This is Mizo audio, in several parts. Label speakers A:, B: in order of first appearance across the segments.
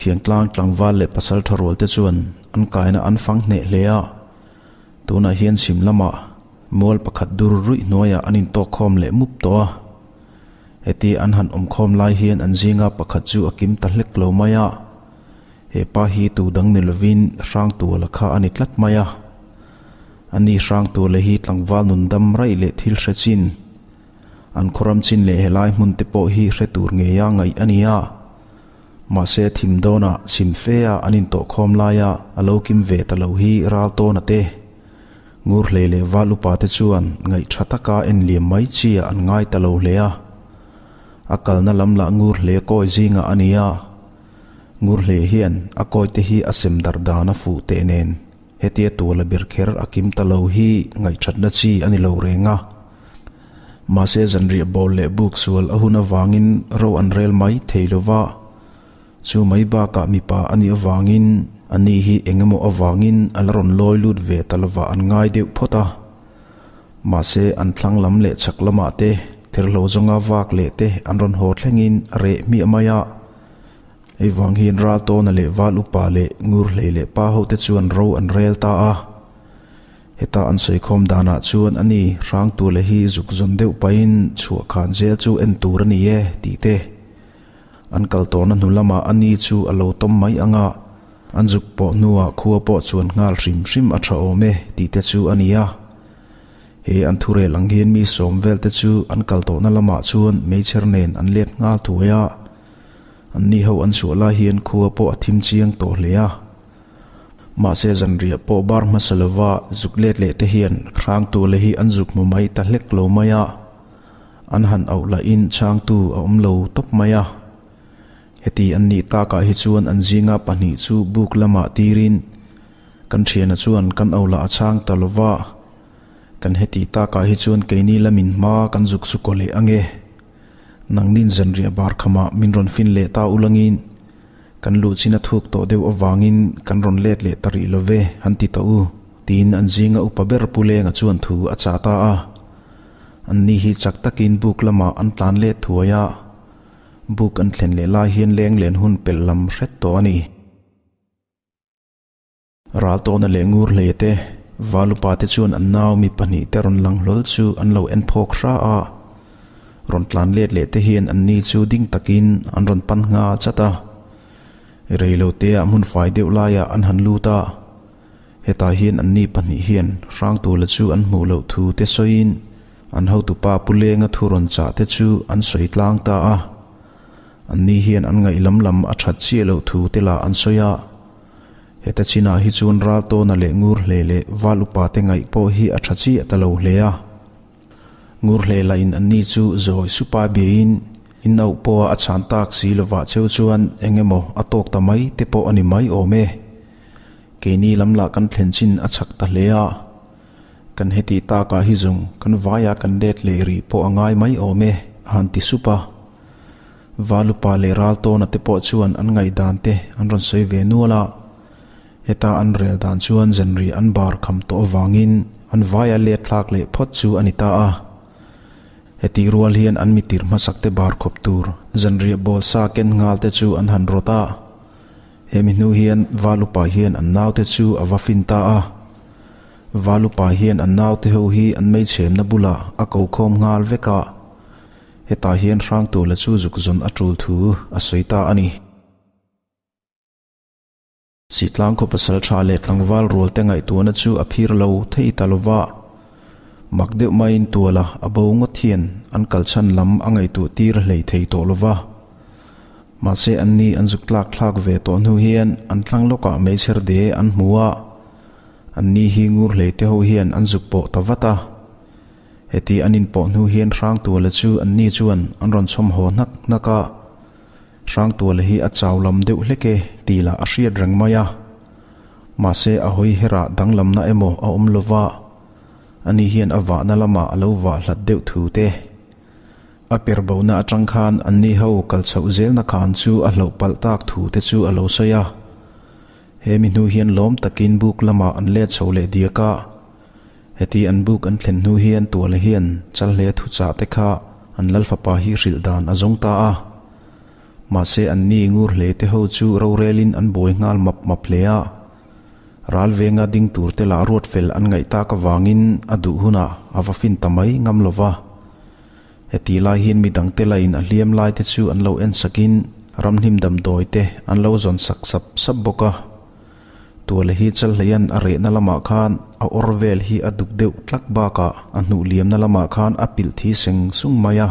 A: Khiangtlang tlangval leh pasaltha rual te chuan an kaina an fang hneh hle a, tunah hian chhim lamah mual pakhat dur ruih hnuaiah an intawk khawm leh mup tawh a. Heti an han awm khawm lai hian an zinga pakhat chu a kim ta hlek lo mai a, he pa hi tu dang ni lovin Hrangtuala kha a ni tlat mai a. Ani Hrangtuala hi tlangval nun dam raih leh thil hre chin, an khawram chin leh helai hmun te pawh hi hre tur ngeia ngaih a ni a. Mahse thim dawnah chhim fea an intawhkhawm laia a lo kim ve ta lo hi ral tawn a te. Ngur hlei leh val upa te chuan ngaih tha taka en liam mai chi ah an ngai ta lo hle a. A kalna lam lah ngur hle kawi zingah a ni a. Ngur hle hian a kawi te hi a sem darh dan a fuh teh nen hetia tuala ber kher a kim ta lo hi ngaihthatna chi a ni lo reng a. Mahse zanriah bawl leh buk sual a hun avangin ro an rel mai thei lo va. Chu mai bakah mipa a nih avangin a ni hi eng emaw avangin a la rawn lawi lut ve ta lova an ngai deuh phawt a. Mahse an thlang lam leh chhak lamah te therhlo zawnga vak leh te an rawn haw thlengin a reh hmiah mai a. Hei vang hian Raltawna leh Val Upa leh Ngurhlei leh Pa hote chuan ro an rel ta a. Heta an sawikhawm danah chuan a ni Hrangtule hi zuk zawn deuh pahin chhuah khan zel chu en tur a ni e tih te. An kal tawhna hnu lamah a ni chu a lo tawm mai ang a, an zuk pawh hnuah khua pawh chuan nghal hrim hrim a tha awm e tih te chu a ni a. He an thurel ang hian mi sawm vel te chu an kal tawhna lamah chuan meichher nen an let nghal thuai a. An ni ho an chhuah lai hian khua pawh a thim chiang tawh hle a. Mahse zanriah pawh bar hmasa lova zuk let leh te hian Hrangtule hi an zuk hmu mai ta hlek lo mai a. An han auh lahin chhangtu a awm lo tawp mai a. Heti an nih takah hi chuan an zinga pahnih chu buk lamah tirin kan thiana chuan kan auh lah a chhang ta lova. Kan heti takah hi chuan keini lamin hma kan zuk su kaw leh ange. Nangnin zanriah bar khamah min rawn fin leh ta ulangin kan luh chin a thuk tawh deuh avangin kan rawn let leh ta rih love han ti tawh u tiin an zinga upa ber Pu Lenga chuan thu a chah ta a. An ni hi chak takin buk lamah an tlan let thuai a, buk an thlen leh lai hian leng len hun pelh lam hret tawh a ni. Ral tawhna leh ngur hle te, Valupa te chuan an nau mi pahnih te rawn lang hlawl chu an lo en phawk hra a. Rawn tlan let leh te hian an ni chu ding takin an rawn pan ngha chat a. Rei lo te ah hmun fai deuh laiah an han lut a. Hetah hian an ni pahnih hian Hrangtula chu an hmuh loh thu te sawiin an hotupa Pu Lenga thu rawn chah te chu an sawi tlang ta a. An ni hian an ngaih lam lam a that chiah loh thu te lah an sawi a. Heta chinah hi chuan Raltawna leh Ngurhlei leh Val upa te ngaih pawh hi a tha chiah ta lo hle a. Ngurhlei lah in an ni chu zawi supa biain in auh pawha a chhan tak si lovah cheu chuan eng emaw a tawk ta mai te pawh a ni mai awm e. Keini lam lah kan thlen chin a chak ta hle a. Kan heti takah hi zawng kan vaia kan let leh rih pawh a ngai mai awm e a han ti sup a. Valupa leh Raltawna te pawh chuan an ngaihdan te an rawn sawi ve nual a, heta an rel dan chuan zanri an bar kham tawh avangin an vaia let thlak leh phawt chu a ni ta a. Hetih rual hian an mitir hmasak te bar khawp tur zanriah bawl sa ken nghal te chu an han rawt a. Hemi hnu hian Valupa hian an naute chu a va fin ta a. Valupa hian an naute ho hi an meichhemna bulah a ko khawm nghal vek a. Hetah hian Hrangtula chu zuk zawn a tul thu a sawi ta a ni. Sitlang khaw pasal tha leh tlangval rual te ngaihtuahna chu a phir lo thei ta lo va. Mak deuh maiin tuala a bo ngawt hian an kalchhan lam a ngaihtuah tir hlei thei tawh lo va. Mahse anni an zuk tlak thlak ve tawh hnu hian an thlang lawkah meichher de an hmu a. Anni hi ngur hlei te ho hian an zuk pawh ta vat a. Heti an inpawh hnu hian Hrangtuala chu anni chuan an rawn chhawm haw hnak hnak a. Hrangtuala hi a chau lam deuh hlek e tih lah a hriat reng mai a. Mahse a hawi herah danglamna emaw a awm lo va, ani hian a vahna lamah a lo vah hlat deuh thu te. A per bona atang khan anni ho kal chhoh zelna khan chu a hloh palh tak thu te chu a lo sawi a. He mi hnu hian lawm takin buk lamah an let chho leh diak a. Heti an buk an thlen hnu hian Tuala hian Chalhle thuchah te kha an Lalfapa hi hrilh dan a zawng ta a. Mahse anni ngur hle te ho chu rorelin an buai nghal map map hle a. Ral venga ding tur te lah ruat fel an ngaih tak avangin a duh hunah a va fin ta mai ngam lo va. Hetih lai hian midang te lahin a hliam lai te chu an lo en sakin ramhnim damdawi te an lo zawn sak sap sap bawk a. Tuala hi Chalhleian a rehna lamah khan a awr vel hi a duk deuh tlak bakah a hnuh liamna lamah khan a pilh thi seng sung mai a.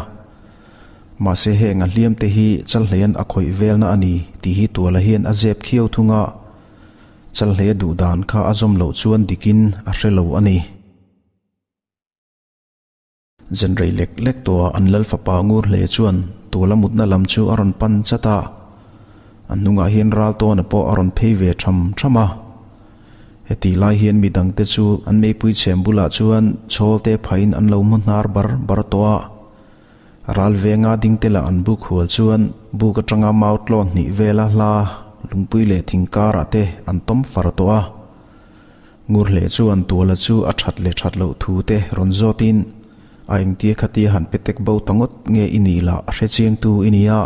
A: Mahse heng a hliam te hi Chalhleian a khawih velna a ni tih hi Tuala hian a zep khiau thung a, Chalhleia duh dan kha a zawm loh chuan dikin a hre lo a ni. Zen rei lek lek tawha an lal fapa ngur hle chuan tuala mutna lam chu a rawn pan chat a, a hnungah hian ral tawna pawh a rawn phei ve tham tham a. Hetih lai hian mi dangte chu an meipui chhem bulah chuan chhawlte phahin an lo hmu hnar bar bar tawh a. Ral venga dingte lah an buk hual chuan buk atanga mau tlawn hnih vela hla lungpui leh thing karah te an tawm far tawh a. Ngurhle chuan Tuala chu a that leh that loh thu te rawn zawtin, A engtia khatia han pe tek bo ta ngawt nge i nih lah a hre chiangtu i nia.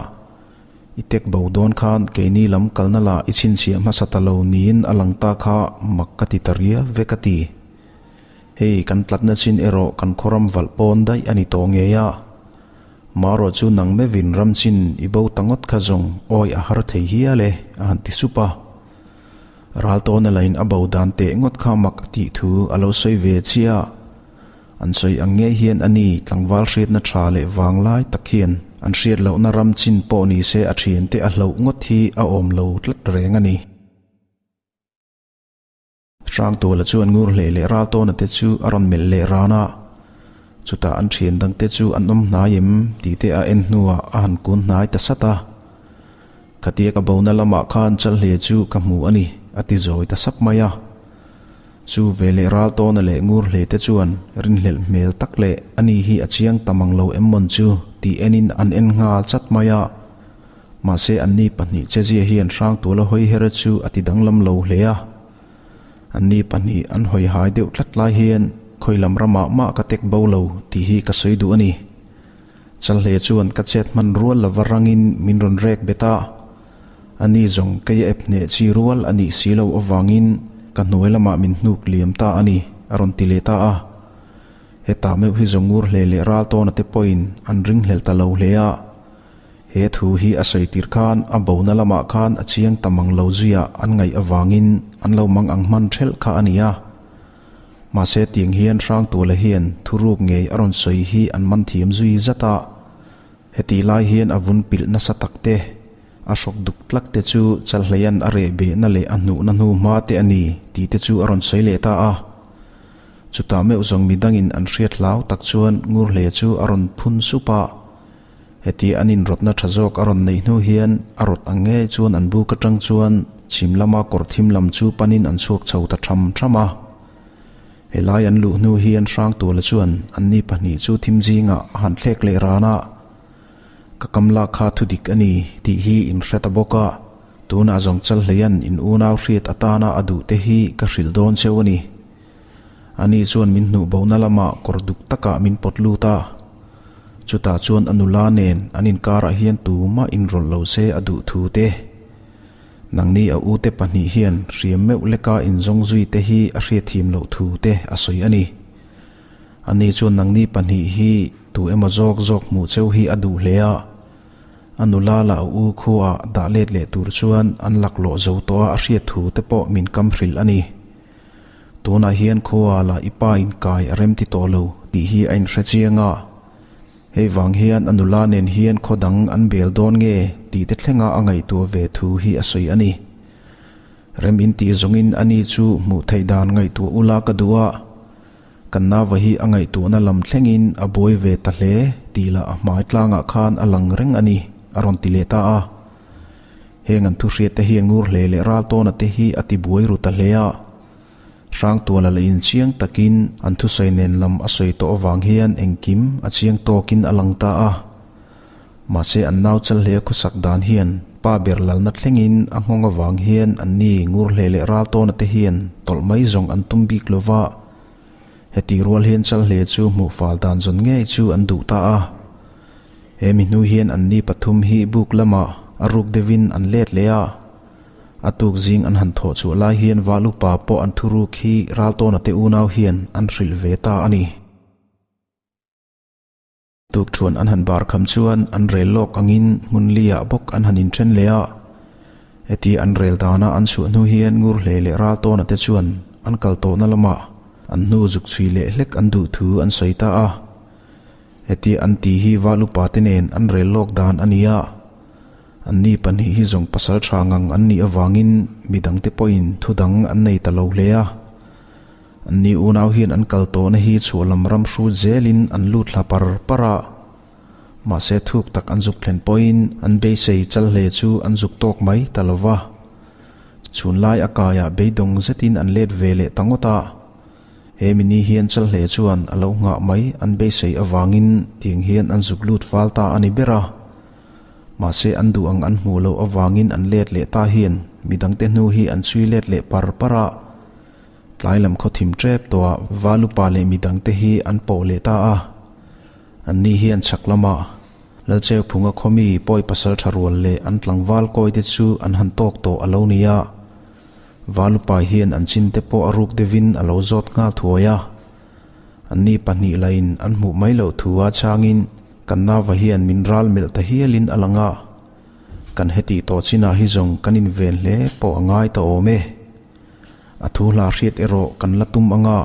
A: I tek bo dawn khan keini lam kalna lah i chhinchhiah hmasa ta lo niin a lang ta kha mak ka ti ta ria vek a ti. Hei kan tlatna chin erawh kan khawram valh pawn daih a ni tawh ngei a. Marawh chu nang mevin ram chin i bo ta ngawt kha zawng awi a har thei hial e a han ti sup a. Raltawna lain a bo dan teh ngawt kha mak a tih thu a lo sawi ve chiah. An sawi ang ngei hian a ni tlangval hriatna tha leh vang lai tak hian an hriat lohna ram chin pawh ni se a thiante a hloh ngawt hi a awm lo tlat reng a ni. Hrangtuala chuan ngur hleh leh Raltawna te chu a rawn melh leh ran a. Chutah an thian dangte chu an awm hnai em tih te a en hnuah a han kun hnai ta sat a. Khatia ka bona lamah khan Chalhle chu ka hmu a ni, a ti zawi ta sap mai a. Chu veleh Raltawna leh Ngurhle te chuan rinhlelh hmel tak leh ani hi a chiang ta mang lo em mawn chu tih enin an en nghal chat mai a. Mahse anni pahnih chezia hian Hrangtuala hawi her chu a ti danglam lo hle a. Anni pahnih an hawi hai deuh tlat lai hian khawi lam ramah mah ka tek bo lo tih hi ka sawi duh a ni. Chalhle chuan ka chet hman rual lova rangin min rawn rek bet a, ani zawng kei a ep hneh chi rual a nih si loh avangin ka hnuai lamah min hnuk liam ta a ni, a rawn ti leh ta a. Hetah meuh hi zawng ngur hle leh ral tawna te pawhin an ringhlel ta lo hle a. He thu hi a sawi tir khan a bona lamah khan a chiang ta mang lo zuiah an ngaih avangin an lo mang ang hman thelh kha a ni a. Mahse tiang hian Hrangtuala hian thuruk ngei a rawn sawi hi an man thiam zui zat a, hetih lai hian a vun pilh nasa tak te, a hrawk duk tlak te chu Chalhleian a reh behna leh a hnuhna hnu hma te a ni tih te chu a rawn sawi leh ta a. Chutah meuh zawng midangin an hriat hlau tak chuan Ngurhle chu a rawn phun sup a, Heti an inrawtna tha zawk a rawn neih hnu hian a rawt ang ngei chuan an buk atang chuan chhim lama kawr thim lam chu panin an chhuak chho ta tham tham a. Helai an luh hnu hian Hrangtuala chuan anni pahnih chu thim zingah a han thlek leh ran a, Ka kam lak kha thudik a ni tih hi in hre ta bawk a, tunah zawng Chalhleian in unau hriat atana a duh te hi ka hrilh dawn cheu a ni. Ani chuan min hnuh bona lamah kawr duk takah min pawt lut a. Chutah chuan a nula nen an inkarah hian tumah inrawlh lo se a duh thu te. Nangni a ute pahnih hian hriam meuh leka inzawng zui te hi a hriatthiam loh thu te a sawi a ni. Ani chuan nangni pahnih hi tu emaw zawk zawk hmuh cheu hi a duh hle a. A nula lah a u khuaah dah let leh tur chuan an laklawh zo tawh a a hriat thu te pawh min kam hrilh a ni. Tunah hian khua lah i pa in kai a rem ti tawh lo tih hi a inhre chiang a. Hei vang hian a nula nen hian khaw dang an bel dawn nge tih te thlenga a ngaihtuah ve thu hi a sawi a ni. Rem in tih zawngin a ni chu hmuh theih dan ngaihtuah ula ka duh a. Kan nava hi a ngaihtuahna lam thlengin a buai ve ta hle tih lah a hmai tlangah khan a lang reng a ni, a rawn ti leh ta a. Heng an thuhriat te hian ngur hle leh ral tawna te hi a ti buai ru ta hle a. Hrangtuala la inchiang takin an thusawi nen lam a sawi tawh avang hian engkim a chiang tawkin a lang ta a. Mahse an nau chal hle khawsak dan hian pa ber lalna thlengin a nghawng avang hian anni ngur hle leh ral tawna te hian tawlh mai zawng an tum bik lova. Heti rual hian chal hle chu hmuh fal dan zawn ngei chu an duh ta a. He mi hnu hian anni pathum hi buk lamah. a ruk deuhin an let leh a. A tuk zing an han thawh chhuah lai hian Val upa pawh an thuruk hi Raltawna te unau hian an hrilh ve ta a ni. Tukṭhuan an han bar kham chuan an rel lawk angin hmun liah bawk an han inṭhen leh a. Heti an rel dana an chhuah hnu hian Ngurhlei leh Raltawna te chuan an kal tawhna lamah an hnu zuk chhui leh hlek an duh thu an sawi ta a. Heti an ti hi Val upa te nen an rel lawk dan a ni a. Anni pahnih hi zawng pasal tha ngang an nih avangin midangte pawhin thu dang an nei ta lo hle a. Anni unau hian an kal tawhna hi chhuahlam ram hrut zelin an lut hla par par a. Mahse thuk tak an zuk thlen pawhin an beisei chal hle chu an zuk tawk mai ta lo va. Chhunlai a kaiah beidawng zetin an let ve leh ta ngawt a. He mini hian chal hle chuan a lo nghah mai an beisei avangin tiang hian an zuk lut fal ta a ni ber a. Mahse an duh ang an hmuh loh avangin an let leh ta hian midangte hnu hi an chhui let leh par par a. Tlai lam khaw thim tep tawhah Valupa leh midangte hi an pawh leh ta a. Anni hian chhak lama Lalcheuphunga khawmi pawi pasal tha rual leh an tlangval kawite chu an han tawk tawh a lo ni a. Valupa hian an chinte pawh a ruk deuhin a lo zawt nghal thuai a. Anni pahnih lahin an hmuh mai loh thu a changin kan nauva hian min ral melh ta hialin a lang a. Kan hetih tawh chinah hi zawng kan inven hle pawh a ngai ta awm e. A thu hla hriat erawh kan la tum ang a,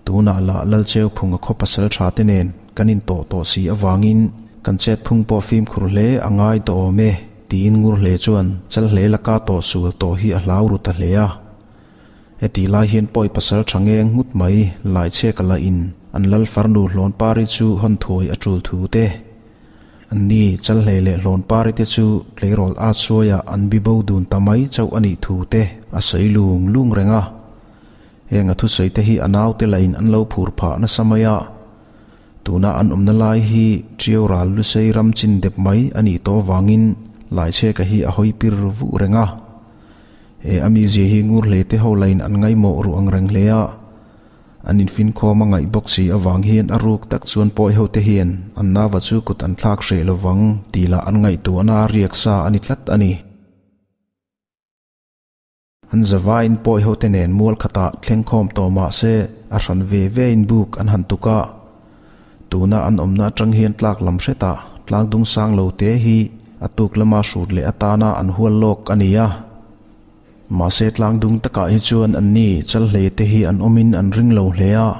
A: tunah lah Lalcheuphunga khaw pasal tha te nen kan intawh tawh si avangin kan chet phung pawh fimkhur hle a ngai tawh awm e tiin ngur hle chuan chal hle laka tawh sual tawh hi a hlau ru ta hle a. Heti lai hian pawi pasal tha ngeng nghut mai Laichheka lah in an lal farnu Hlawnpari chu hawn thuai a tul thu te Anni Chalhlei leh Hlawnpari te chu tleirawl at suaiah an bibo dun ta mai chauh a nih thu te a sawi lung lung reng a. Heng a thusawi te hi a naute lahin an lo phur phah nasa mai a. Tuna an awmna lai hi Ṭiau ral Lusei ram chin dep mai a nih tawh avangin Laichheka hi a hawi pir vuh reng a. He a mizia hi Ngurhlei te ho lahin an ngaihmawh ruh ang reng hle a. An infinkhawm a ngaih bawk si avang hian a ruk tak chuan pawi hote hian an nava chu kut an thlak hreh lovang tih lah an ngaihtuahna a riak sa a ni tlat a ni. An zavaiin pawi hote nen mual khatah thlengkhawm tawh mah se a hran ve vein buk an han tuk a. Tuna an awmna atang hian tlak lam hretah tlang dung sang lo te hi a tuk lama hrut leh atana an hual lawk a ni a. Mahse tlang dung takah hi chuan anni chalhlei te hi an awmin an ring lo hle a.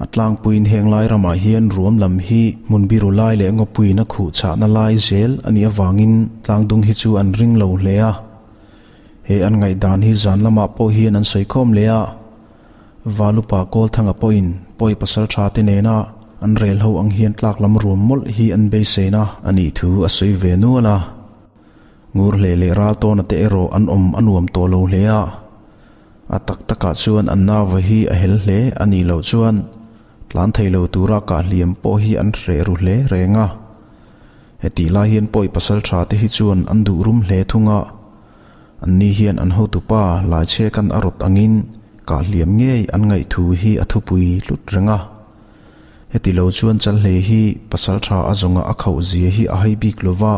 A: A tlangpuiin heng lai ramah hian ruam lam hi hmun biru lai leh ngawpuiin a khuh chhahna lai zel a nih avangin tlang dung hi chu an ring lo hle a. He an ngaihdan hi zan lamah pawh hian an sawi khawm leh a. Valupa Kawlthanga pawhin pawi pasal tha te nena an rel ho ang hian tlak lam ruam mawlh hi an beiseina a nih thu a sawi ve nual a. Ngur hle leh ral tawna te erawh an awm a nuam tawh lo hle a. A tak takah chuan an nauva hi a hel hle a nih loh chuan tlan thei lo tura kah hliam pawh hi an hreh ru hle reng a. Hetih lai hian pawi pasal tha te hi chuan an duh rum hle thung a. Anni hian an hotupa Laichhekan a rawt angin kah hliam ngei an ngaih thu hi a thupui hlut reng a. Heti lo chuan Chalhlei hi pasal tha a zawnga a khauh zia hi a hai bik lova.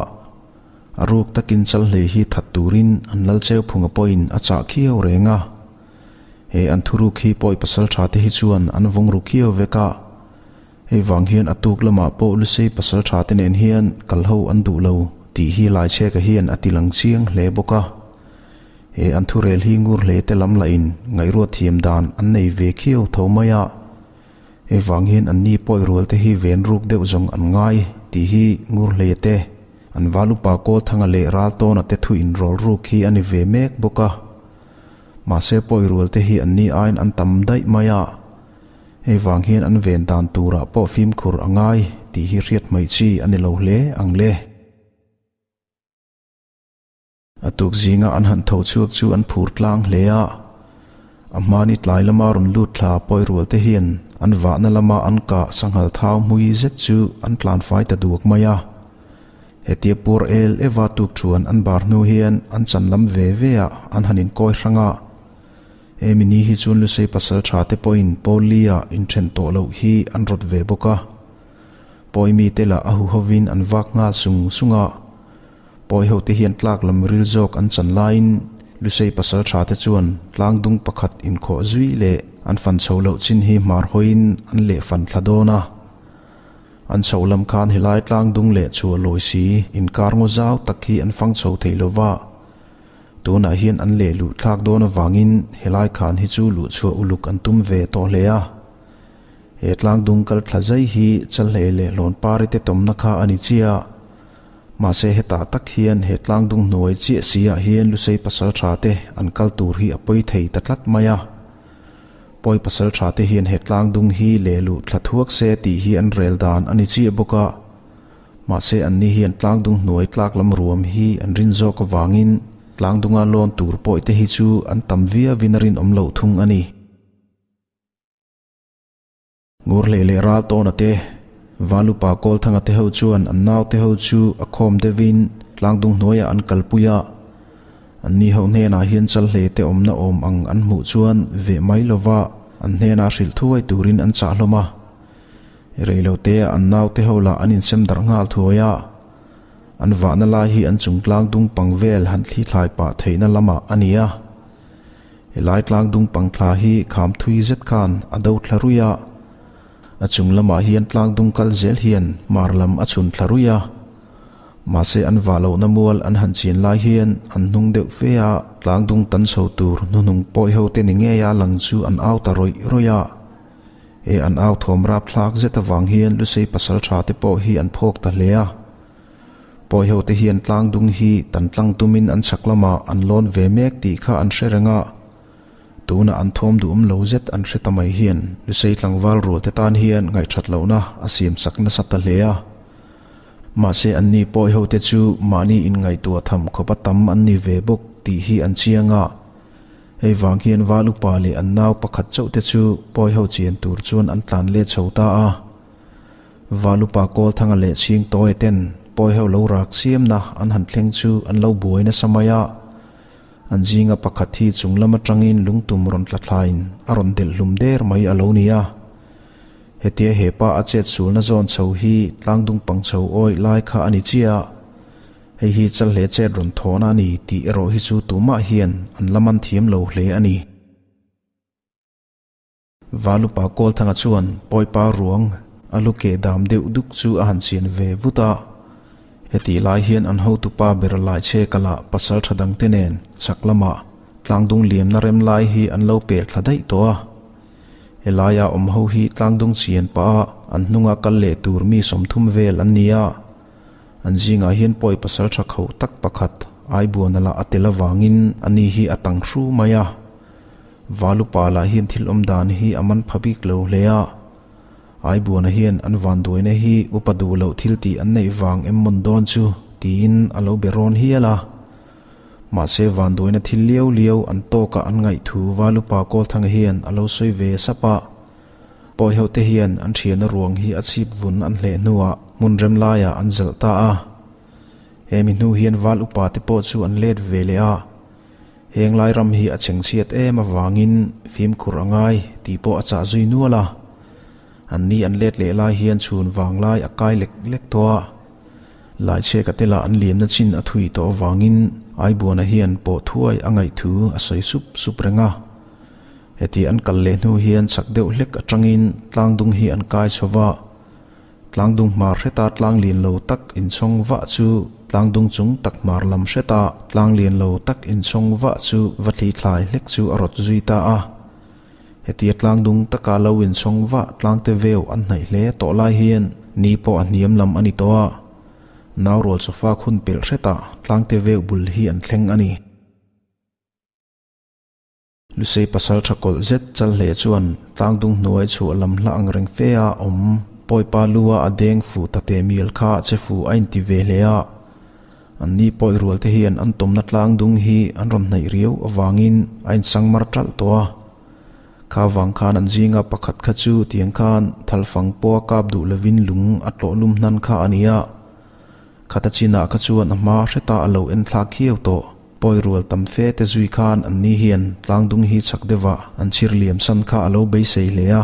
A: A ruk takin Chalhlei hi that turin an lal Cheuphunga pawhin a chah khiau reng a. He an thuruk hi pawi pasal tha te hi chuan an vawng ru khiau vek a. Hei vang hian a tuk lamah pawh Lusei pasal tha te nen hian kal ho an duh lo tih hi Laichheka hian a ti lang chiang hle bawk a. He an thurel hi ngur hle te lam lahin ngaihruat thiam dan an nei ve khiau tho mai a. Hei vang hian anni pawi rual te hi ven ruk deuh zawng an ngai tih hi Ngurhleia te, an val upa Kawlthanga leh Raltawna te thu inrawl ruk hi a ni ve mek bawk a. Mahse pawi rual te hi anni aiin an tam daih mai a. Hei vang hian an ven dan turah pawh fimkhur a ngai tih hi hriat hmaih chi a ni lo hle ang le. A tuk zinga an han tho chhuak chu an phur tlang hle a. A hmani tlai lama rawn lut thla pawi rual te hian an vahna lama an kah sanghal thau hmui zet chu an tlan fai ta duak mai a. Hetia pur el eva tuk chuan an bar hnu hian an chan lam ve ve ah an han inkawi hrang a. Hemi ni hi chuan Lusei pasal tha te pawhin Paul-i ah inthen tawh loh hi an rawt ve bawk a. Pawi mite lah a huhovin an vak nghal sung sung a. Pawi hote hian tlak lam ril zawk an chan laiin Lusei pasaltha te chuan tlangdung pakhat inkhawh zui leh an fan chho loh chin hi hmar hawiin an leh fan thla dawn a. An chhoh lam khan helai tlangdung leh chhuah lawi si inkar ngaw zau tak hi an fang chho thei lo va. Tunah hian an leh luh thlak dawn avangin helai khan hi chu luh chhuah uluk an tum ve tawh hle a. He tlangdung kal thla zai hi Chalhlei leh Hlawnpari te tawmna kha a ni chiah. Mahse hetah tak hian he tlangdung hnuai chiah si ah hian Lusei pasal tha te an kal tur hi a pawi thei ta tlat mai a. Pawi pasal tha te hian he tlangdung hi leh luh thla thuak se tih hi an rel dan a ni chiah bawk a. Mahse anni hian tlangdung hnuai tlak lam ruam hi an rin zawk avangin tlangdunga lawn tur pawi te hi chu an tam viauin a rinawm loh thung a ni. Ngurhlei leh Raltawna te, Valupa Kawlthanga te ho chuan an naute ho chu a khawm deuhin tlangdung hnuaiah an kalpui a. Anni ho hnenah hian Chalhlei te awmna awm ang an hmuh chuan veh mai lova an hnena hrilh thuai turin an chah hlawm a. Reilotea an naute ho lah an insem darh nghal thuai a. An vahna lai hi an chung tlangdung pang vel han thli thlai pah theihna lamah a ni a. Helai tlangdung pang thla hi kham thui zet khan a do thla ruih a, a chung lamah hian tlangdung kal zel hian hmar lam a chhun thla ruih a. Mahse an vah lohna mual an han chin lai hian an hnung deuh fe a, tlangdung tan chho tur hnuhnung pawi ho te ni ngei a lang chu an au ta rawih rawih a. He an au thawm rapthlak zet avang hian Lusei pasal tha te pawh hi an phawk ta hle a. Pawi ho te hian tlangdung hi tan tlang tumin an chhak lamah an lawn ve mek tih kha an hre reng a. Tunah an thawm duhawm lo zet an hre ta mai hian Lusei tlangval rual te tan hian ngaihthat lohna a siam sak nasa ta hle a. Mahse anni pawi ho te chu mahni inngaihtuah tham khawp a tam an ni ve bawk tih hi an chiang a. Hei vang hian val upa leh an nau pakhat chauh te chu pawi ho chian tur chuan an tlan let chho ta a. Valupa Kawlthanga leh Chhingtawia ten pawi ho lo rak siamna an han thleng chu an lo buai nasa mai a. An zinga pakhat hi chung lam atangin lungtum rawn tla thlain a rawn delh hlum der mai a lo ni a. Hetia he pa a chet sulna zawn chho hi tlangdung pang chho awih lai kha a ni chiah a. Hei hi Chalhle chet rawn thawhna a ni tih erawh hi chu tumah hian an la man thiam lo hle a ni. Valupa Kawlthanga chuan Pawipa ruang a lu keh dam deuh duk chu a han chian ve vut a. Hetih lai hian an hotupa ber Laichhe kalah pasal tha dangte nen chhak lamah tlangdung liamna rem lai hi an lo pel thla daih tawh a. Helaia awm ho hi tlangdung chian pah a an hnunga kal leh tur mi 30 vel an ni a. An zingah hian pawi pasal tha kho tak pakhat Aibuana lah a tel avangin ani hi a tang hru mai a. Valupa lah hian thil awm dan hi a man pha bik lo hle a. Aibuana hian an vanduaina hi upa duh loh thil tih an neih vang em mawn dawn chu tiin a lo be rawn hial a. Mahse vanduaina thil liau liau an tawkah an ngaih thu Valupa Kawlthanga hian a lo sawi ve sap a. Pawihote hian an thiana ruang hi a chhip vun an hleh hnuah hmun rem laiah an zalh ta a. Hemi hnu hian Val upa te pawh chu an let ve leh a. Heng lai ram hi a chhengchhiat em avangin fimkhur a ngai tih pawh a chah zui nual a. Anni an let leh lai hian chhun vang lai a kai lek lek tawh a. Laichheka te lah an liamna chin a thui tawh avangin Aibuana hian pawh thuai a ngaih thu a sawi sup sup reng a. Heti an kal leh hnu hian chak deuh hlek atangin tlangdung hi an kai chho va. Tlangdung hmar hreta tlang lian lo tak inchhawng vah chu tlangdung chung tak hmar lam hreta tlang lian lo tak inchhawng vah chu va thli thlai hlek chu a rawt zui ta a. Hetia tlangdung taka lo inchhawng vah tlangte veu an hnaih hle tawh lai hian ni pawh a hniam lam a ni tawh a. Naurual sofa khun pelh hretah tlangte veu bul hi an thleng a ni. Lusei pasal tha kawlh zet chal hle chuan tlangdung hnuai chhuah lam hla ang reng fe a awm. Pawipa lu a a deng fuh ta teh mial kha che fuh a inti ve hle a. Anni pawi rual te hian an tawmna tlangdung hi an rawn hnaih riau avangin a insang mar ṭalh tawh a. Kha vang khan an zinga pakhat kha chu tiang khan thalfang pawha kap duh lovin lung a tlawh lum hnan kha a ni a. Khata chinah kha chuan a hma hreta a lo enthlak khiau tawh. Pawi rual tam fe te zui khan anni hian tlangdung hi chak deuhah an chhir liam san kha a lo beisei hle a.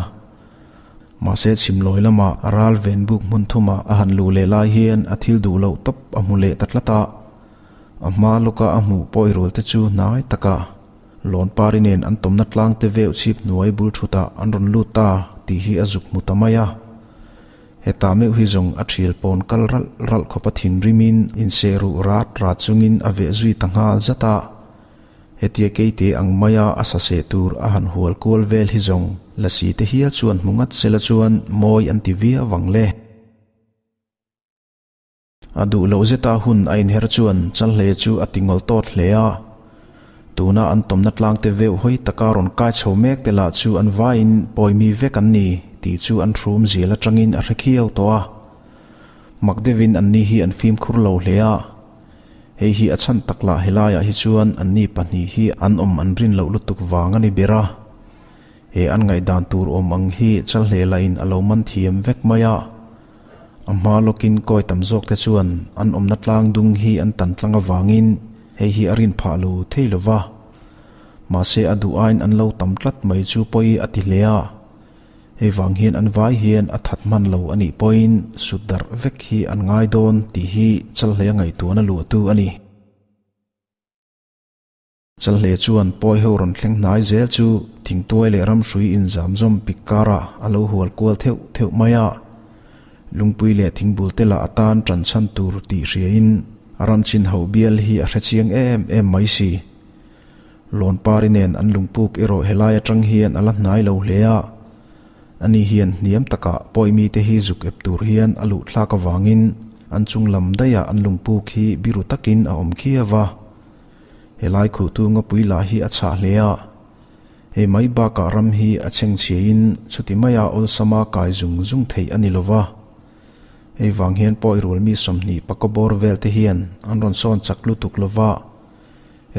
A: Mahse chhimlawi lamah a ral ven buk hmun thumah a han luh leh lai hian a thil duh loh tawp a hmu leh ta tlat a. A hma lawka a hmuh pawi rual te chu hnai takah Lawnpari nen an tawmna tlang te veuh chhip hnuai bul thutah an rawn lut ta tih hi a zuk hmu ta mai a. Hetah meuh hi zawng a thial pawn kal ralh ralh khawp a thinrimin inseh ruh rat rat chungin a veh zui ta nghal zat a. Hetia keite ang maia a saseh tur a han hual kual vel hi zawng lasi te hial chuan hmu ngat sela chuan mawi an ti viau vang le. A duh loh zeta hun a inher chuan Chalhle chu a ti ngawl tawt hle a. Tuna an tawmna tlangte veuh hawi taka rawn kai chho mek te lah chu an vaiin pawimi vek an ni tih chu an hrum zial atangin a hre khiau tawh a. Mak deuhin anni hi an fimkhur lo hle a. Hei hi a chhan tak lah helaiah hi chuan anni pahnih hi an awm an rin loh lutuk vang a ni ber a. He an ngaihdan tur awm ang hi Chalhle lahin a lo man thiam vek mai a. A hma lawkin kawi tam zawk te chuan an awmna tlang dung hi an tan tlang avangin hei hi a rin phah lo thei lo va. Mahse a duh aiin an lo tam tlat mai chu pawi a ti hle a. Hei vang hian an vai hian a that hman lo a nih pawhin sut darh vek hi an ngai dawn tih hi Chalhleia ngaihtuahna luahtu a ni. Chalhle chuan pawi ho rawn thleng hnai zel chu thingtuai leh ramhrui inzam zawm pik karah a lo hual kual theuh theuh mai a. Lungpui leh thingbul te lah atan ṭan chhan tur tih hriain a ramchin ho bial hi a hrechiang em em mai si. Lawnpari nen an lungpuk erawh helai aṭang hian a la hnai lo hle a. Ani hian hniam takah pawi mite hi zuk ep tur hian a luh thlak avangin an chung lam daihah an lungpuk hi biru takin a awm khiau a. Helai khuhtu ngapui lah hi a chhah hle a, hei mai bakah ram hi a chhengchhiain chuti maia awlsama kai zung zung theih a ni lo va. Hei vang hian pawi rual mi 20 pakaw bawr vel te hian an rawn sawn chak lutuk lo va,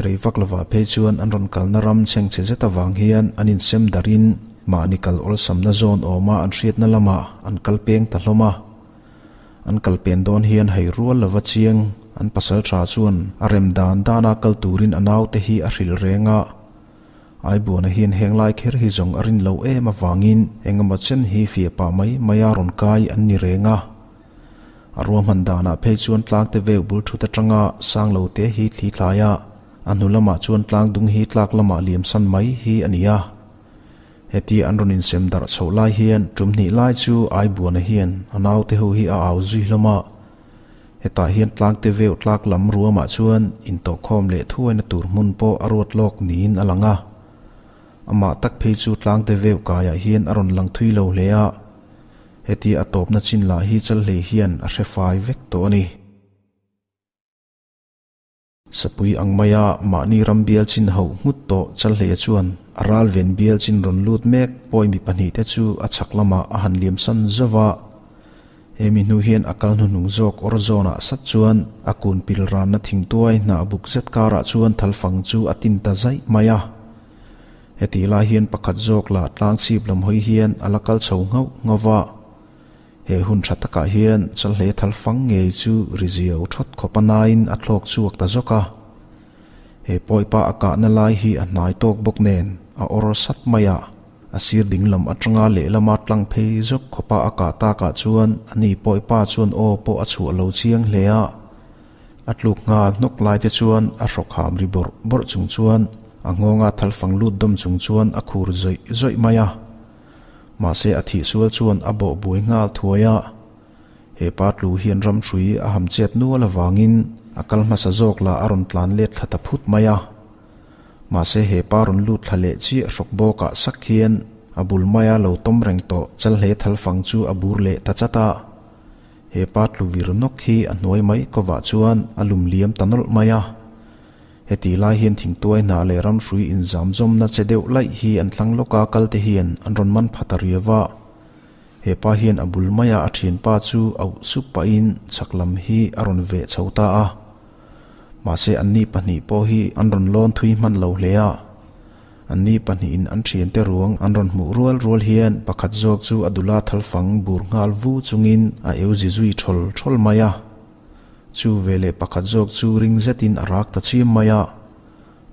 A: rei vak lovah phei chuan an rawn kalna ram chhengchhe zet avang hian an insem darhin mahni kal awlsamna zawn awma an hriatna lamah an kal peng ta hlawm a. An kal pen dawn hian hei rual lova chiang an pasal tha chuan a rem dan dana kal turin a naute hi a hrilh reng a. Aibuana hian heng lai kher hi zawng a rin lo em avangin engemaw chen hi fiah pah mai mai a rawn kai an ni reng a. A ruahman danah phei chuan tlangte veu bul thut atanga sang lo te hi thli thlai a, a hnu lamah chuan tlang dung hi tlak lamah liamsan mai hi a ni a. Hetia an rawn insem darh chhoh lai hian tum hnih lai chu Aibuana hian a naute ho hi a au zui hlawm a. Hetah hian tlangte veuh tlak lam ruamah chuan intawhkhawm leh thuaina tur hmun pawh a ruat lawk niin a lang a. Amah tak phei chu tlangte veuh kaiah hian a rawn lang thui lo hle a. Hetia a tawpna chin lah hi Chalhlei hian a hre fai vek tawh a ni. Sapui ang maia mahni ram bial chin hauh nghut tawh Chalhleia chuan a ral ven bial chin rawn lut mek pawi mi pahnihte chu a chhak lamah a han liamsan zauh a. He mi hnu hian a kal hnuhnung zawk awr zawnah sat chuan a kun pil ranna thingtuai hnah buk zet karah chuan thalfang chu a tin ta zaih mai a. Hetih lai hian pakhat zawk lah tlang chhip lam hawi hian a la kal chho nghauh nghauh va. He hun tha takah hian Chalhle Thalfang ngei chu ri ziau thawt khawp a nain a thlawk chhuak ta zawk a. He pawipa a kahna lai hi a hnai tawk bawk nen a awr sat mai a, a sir ding lam atanga lehlama tlang phei zawk khawpa a kah takah chuan ani pawipa chuan aw pawh a chhuah lo chiang hle a. A tluk nghal hnawk lai te chuan a hrawk ham ri bawrh bawrh chung chuan a nghawnga Thalfang lut dawm chung chuan a khur zawih zawih mai a. Mahse a thih sual chuan a bawh buai nghal thuai a, he pa tlu hian ram hrui a ham chet nual avangin a kal hmasa zawk lah a rawn tlan let thla ta phut mai a. Mahse he pa rawn lut thla leh chiah hrawk bawkah sak hian a bul maia lo tawm reng tawh Chalhle thalfang chu a bur leh ta chat a. He pa tlu vir nawk hi a hnuai mai kovah chuan a lum liam ta nawlh mai a. Heti lai hian thingtuai hna leh ramhrui inzamzawmna che deuh laih hi an thlang lawk a, kalte hian an rawn man pha ta riau a. He pa hian a bul maia a thianpa chu auh sup pahin chhak lam hi a rawn veh chho ta a. Mahse anni pahnih pawh hi an rawn lawn thui hman lo hle a. Anni pahnihin an thiante ruang an rawn hmuh rual rual hian pakhat zawk chu a dula thalfang bur nghal vu chungin a eu zi zui thawl thawl mai a. Chu veleh pakhat zawk chu ring zetin a rak ta chim mai a.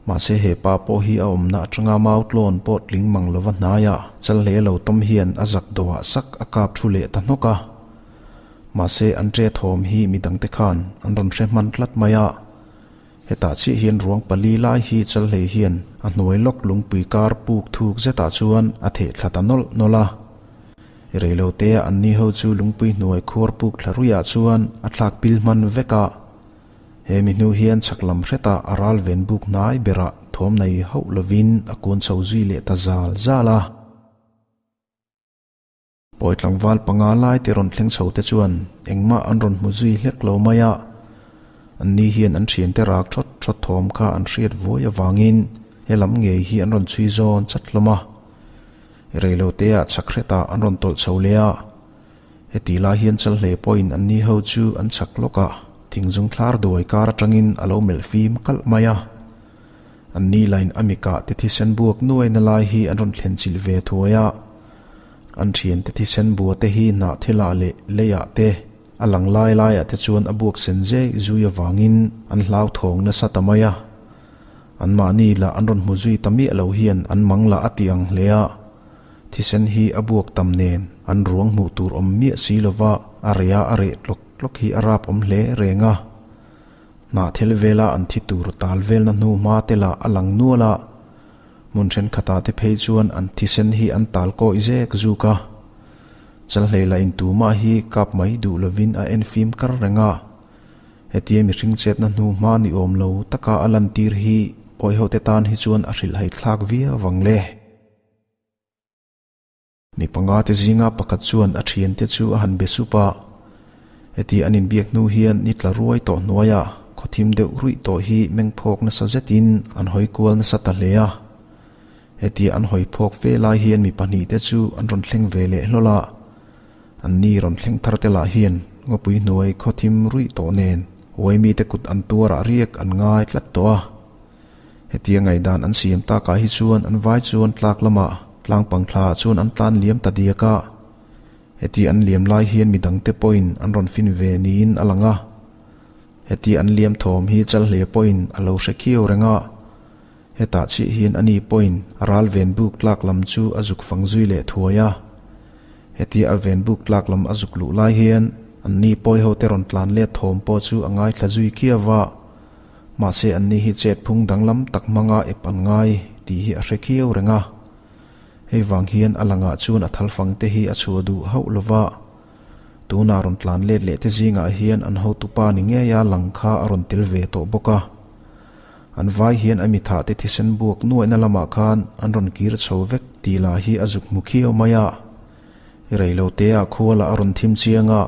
A: Mahse he pa pawh hi a awmna atanga mau tlawn pawh tling mang lova hnaia chal hle lo tawm hian a zak dawhah sak a kap thu leh ta hnawk a. Mahse an ṭe thawm hi midangte khan an rawn hre hman tlat mai a. Hetah chiah hian ruang pali lai hi Chalhlei hian a hnuai lawk lungpui kar puk thuk zetah chuan a theh thla ta nawlh nawlh a. Reilotea anni ho chu lungpui hnuai khuar puk thla ruihah chuan a thlak pil hman vek a. He mi hnu hian chhak lam hretah a ral ven buk hnai berah thawm nei hauh lovin a kun chho zui leh ta zal zal a. Pawi tlangval panga lai te rawn thleng chho te chuan engmah an rawn hmu zui hlek lo mai a. Anni hian an thiante rak thawt thawt thawm kha an hriat vuai avangin he lam ngei hi an rawn chhui zawn chat hlawm a. Reiloteah chhak hretah an rawn tawlh chho leh a. Heti lai hian Chalhlei pawhin anni ho chu an chhak lawk a, thingzung thlar duai kar atangin a lo melh fim kalh mai a. Anni lain a mikah te thisen buak nuaina lai hi an rawn thlen chilh ve thuai a. An thiante thisen bua te hi hnah thilah leh leiah te, a lang lai laiah te chuan a buak sen zek zui avangin an hlauthawng nasa ta mai a. Anmahni lah an rawn hmu zui ta miah lo hian an mang lah a ti ang hle a. Thisen hi a buak tam nen an ruang hmuh tur awm miah si lova a reh a a reh tlawk tlawk hi a rap awm hle reng a. Hnah thil vela an thi tur tal velna hnu hma te lah a lang nual a, hmun thenkhatah te phei chuan an thisen hi an tal kawi zek zuk a. Chalhlei lah in tumah hi kap mai duh lovin a en fim kar reng a. Hetia mihring chetna hnu hma ni awm lo taka a lantir hi pawihote tan hi chuan a hrilhhai thlak viau vang le. Mi panga te zinga pakhat chuan a thiante chu a han be sup a, heti an inbiak hnu hian ni tla ruai tawh hnuaiah khaw thim deuh ruih tawh hi meng phawk nasa zetin an hawi kual nasa ta hle a. Heti an hawi phawk fe lai hian mi pahnihte chu an rawn thleng ve leh hlawl a, anni rawn thleng thar te lah hian ngawpui hnuai khaw thim ruih tawh nen uaimite kut an tuarah riak an ngai tlat tawh a. Hetia ngaihdan an siam takah hi chuan an vai chuan tlak lamah tlangpang thlaah chuan an tlan liam ta diak a. Hetia an liam lai hian midangte pawhin an rawn fin ve niin a lang a. Hetia an liam thawm hi Chalhle pawhin a lo hre khiau reng a. Hetah chih hian ani pawhin a ral ven buk tlak lam chu a zuk fang zui leh thuai a. Hetia a ven buk tlak lam a zuk luh lai hian anni pawi hote rawn tlan let thawm pawh chu a ngaithla zui khiau a. Mahse anni hi chet phung danglam tak hmanga ep an ngai tih hi a hre khiau reng a. Hei vang hian a langah chuan a thalfang te hi a chhuah duh hauh lo va. Tunah rawn tlan let leh te zingah hian an hotupa ni ngeia lang kha a rawn tel ve tawh bawk a. An vai hian a mithah te thisen buak nuaihna lamah khan an rawn kir chho vek tih lah hi a zuk hmu khiau mai a. Reiloteah khualah a rawn thim chiang a.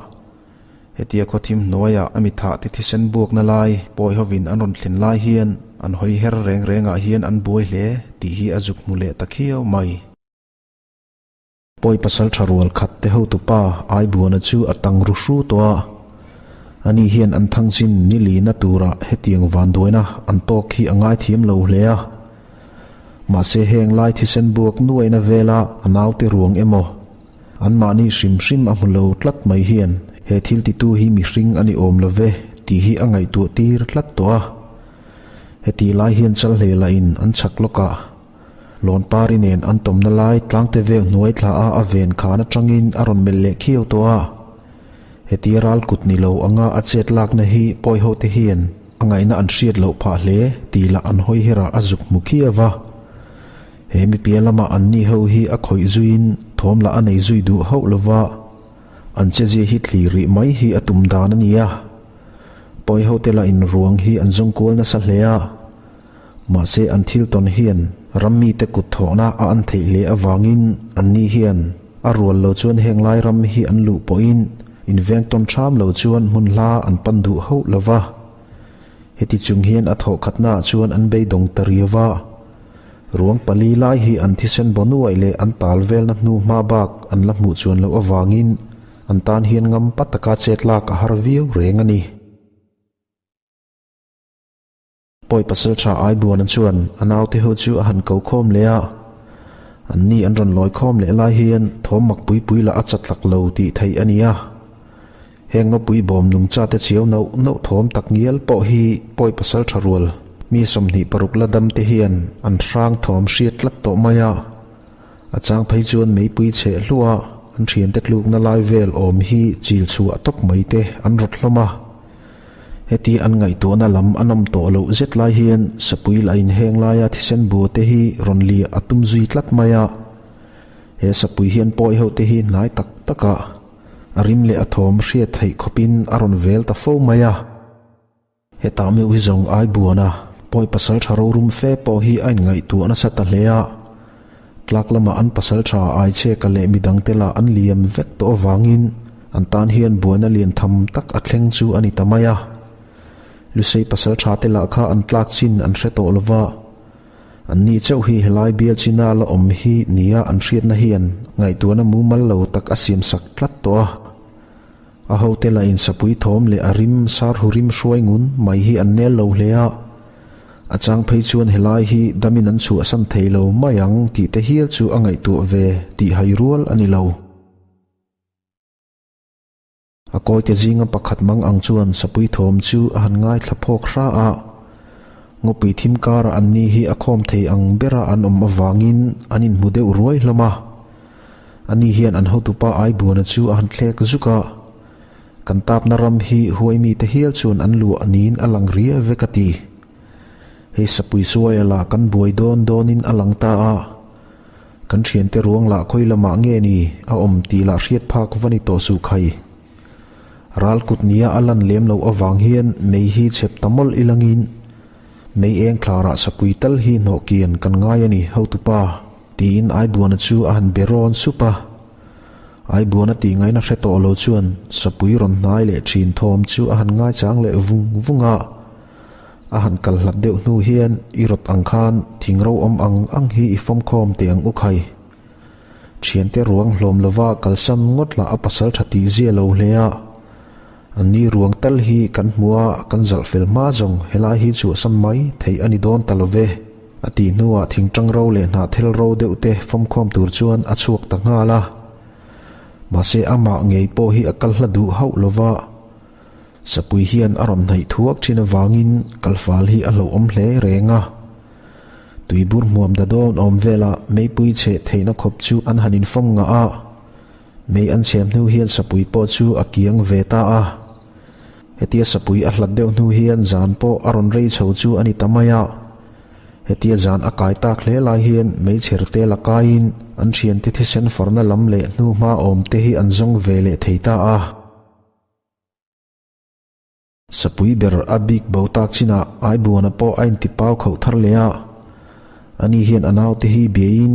A: Hetia khawthim hnuaiah a mithah te thisen buakna lai pawi hovin an rawn thlen lai hian an hawi her reng rengah hian an buai hle tih hi a zuk hmu leh ta khiau mai. Pawi pasal tha rual khat te hotupa Aibuana chu a tang ru hru tawh a, ani hian an thangchin ni lina turah hetiang vanduaina an tawk hi a ngaithiam lo hle a. Mahse heng lai thisen buak nuaina vela a naute ruang emaw Anmahni hrim hrim a hmu lo tlat mai hian he thil titu hi mihring a ni awm lo ve tih hi a ngaihtuah tir tlat tawh a. Heti lai hian Chalhlei lahin an chhak lawkah Lawnpari nen an tawmna lai tlangte vel hnuai thla a a ven khan atangin a rawn melh leh khiau tawh a. Heti ral kut ni lo anga a chet lakna hi pawihote hian a ngaihna an hriat loh phah hle tih lah an hawi herah a zuk hmu khiau va. He mi piah lama anni ho hi a khawih zuiin thawm lah a nei zui duh hauh lo va, an chezia hi thlir rih mai hi a tum dan a ni a. Pawi hote lah in ruang hi an zawng kual nasa hle a, mahse an thil tawn hian ram mite kut thawhna a an theih hle avangin anni hian a rual lo chuan heng lai ram hi an luh pawhin inveng tawn ṭham lo chuan hmun hla an pan duh hauh lo va. Heti chung hian a thawh khatnaah chuan an beidawng ta riau a. Ruang pali lai hi an thisen baw nuaih leh an tal velna hnu hma bak an la hmuh chuan loh avangin an tan hian ngam pa taka chet lak a har viau reng a ni. Pawi Pasalṭha Aibuana chuan a naute ho chu a han ko khawm leh a, anni an rawn lawi khawm leh lai hian thawm mak pui pui lah a chatlak lo tih theih a ni a. Heng ngawpui bawm nungchate chiau nauh nauh thawm tak ngial pawh hi pawi pasal tha rual mi 26 la dam te hian an hrang thawm hriat tlat tawh mai a. A chang phei chuan meipui chheh hluah an thiante tlukna lai vel awm hi chil chhuah tawp mai te an rawt hlawm a. Heti an ngaihtuahna lam a nawm tawh loh zet lai hian sapui lah in heng laia thisen bua te hi rawn liah a tum zui tlat mai a. He sapui hian pawi ho te hi hnai tak takah a rim leh a thawm hriat theih khawpin a rawn vel ta fo mai a. Hetah meuh hi zawng ai buan a, pawi pasal tha rorum fe pawh hi a inngaihtuah nasa ta hle a. Tlak lamah an pasal tha Aichheka leh midangte lah an liam vek tawh avangin an tan hian buaina lian tham tak a thleng chu a ni ta mai a. Lusei pasal tha te lah kha an tlak chin an hre tawh lova, anni chauh hi helai bial china la awm hi nia an hriatna hian ngaihtuahna mumal lo tak a siamsak tlat tawh a. A hote lah in sapui thawm leh a rim sar hu rim hruai ngun mai hi an nel lo hle a, a chang phei chuan helai hi damin an chhuahsan thei lo mai ang tih te hial chu a ngaihtuah ve tih hai rual a ni lo. A kawite zinga pakhat mang ang chuan sapui thawm chu a han ngaithla phawk hra a, ngawpui thim karah anni hi a khawm thei ang bera an awm avangin an inhmu deuh ruai hlawm a. Ani hian an hotupa Aibuana chu a han thlek zuk a, Kan tapna ram hi huai mite hial chuan an luah niin a lang ria vek a ti. Hei sapui suaia lah kan buai dawn dawnin a lang ta a, kan thiante ruang lah khawi lamah nge ni a awm tih lah hriat phak va ni tawh suh khai. Ral kut nia a lan lem loh avang hian mei hi chhep ta mawlh ilangin mei eng thlarah sapui tal hi hnawh kian kan ngai a ni hotupa. Tiin Aibuana chu a han be rawn sup a. Aibuana tih ngaihna hre tawh lo chuan sapui rawn hnai leh thin thawm chu a han ngaichang leh vung vung a. A han kal hlat deuh hnu hian i rawt ang khan thing ro awm ang ang hi i fawmkhawm teh ang u khai. Thiante ruang hlawm lova kalsan ngawt lah a pasal tha tih zia lo hle a. Anni ruang tal hi kan hmu a, kan zalh fel hma zawng helai hi chhuahsan mai theih a ni dawn ta lo ve. A tih hnuah thingtang ro leh hnahthel ro deuh te fawmkhawm tur chuan a chhuak ta nghal a. Mahse amah ngei pawh hi a kal hla duh hauh lo va, Sapui hian a rawn hnaih thuak thin avangin kalfal hi a hlauhawm hle reng a. Tuibur hmuam da dawn awm velah meipui cheh theihna khawp chu an han infawm ngah a. Mei an chhem hnu hian sapui pawh chu a kiang ve ta a. Hetia sapui a hlat deuh hnu hian zan pawh a rawn rei chho chu a ni ta mai a. Hetia zan a kai tak hle lai hian meichher te la kaiin an thiante thisen farna lam leh hnuhma awm te hi an zawng ve leh thei ta a. Sapui ber a bik bo tak chinah Aibuana pawh a inti pau khauh thar leh a. Ani hian a naute hi biaiin,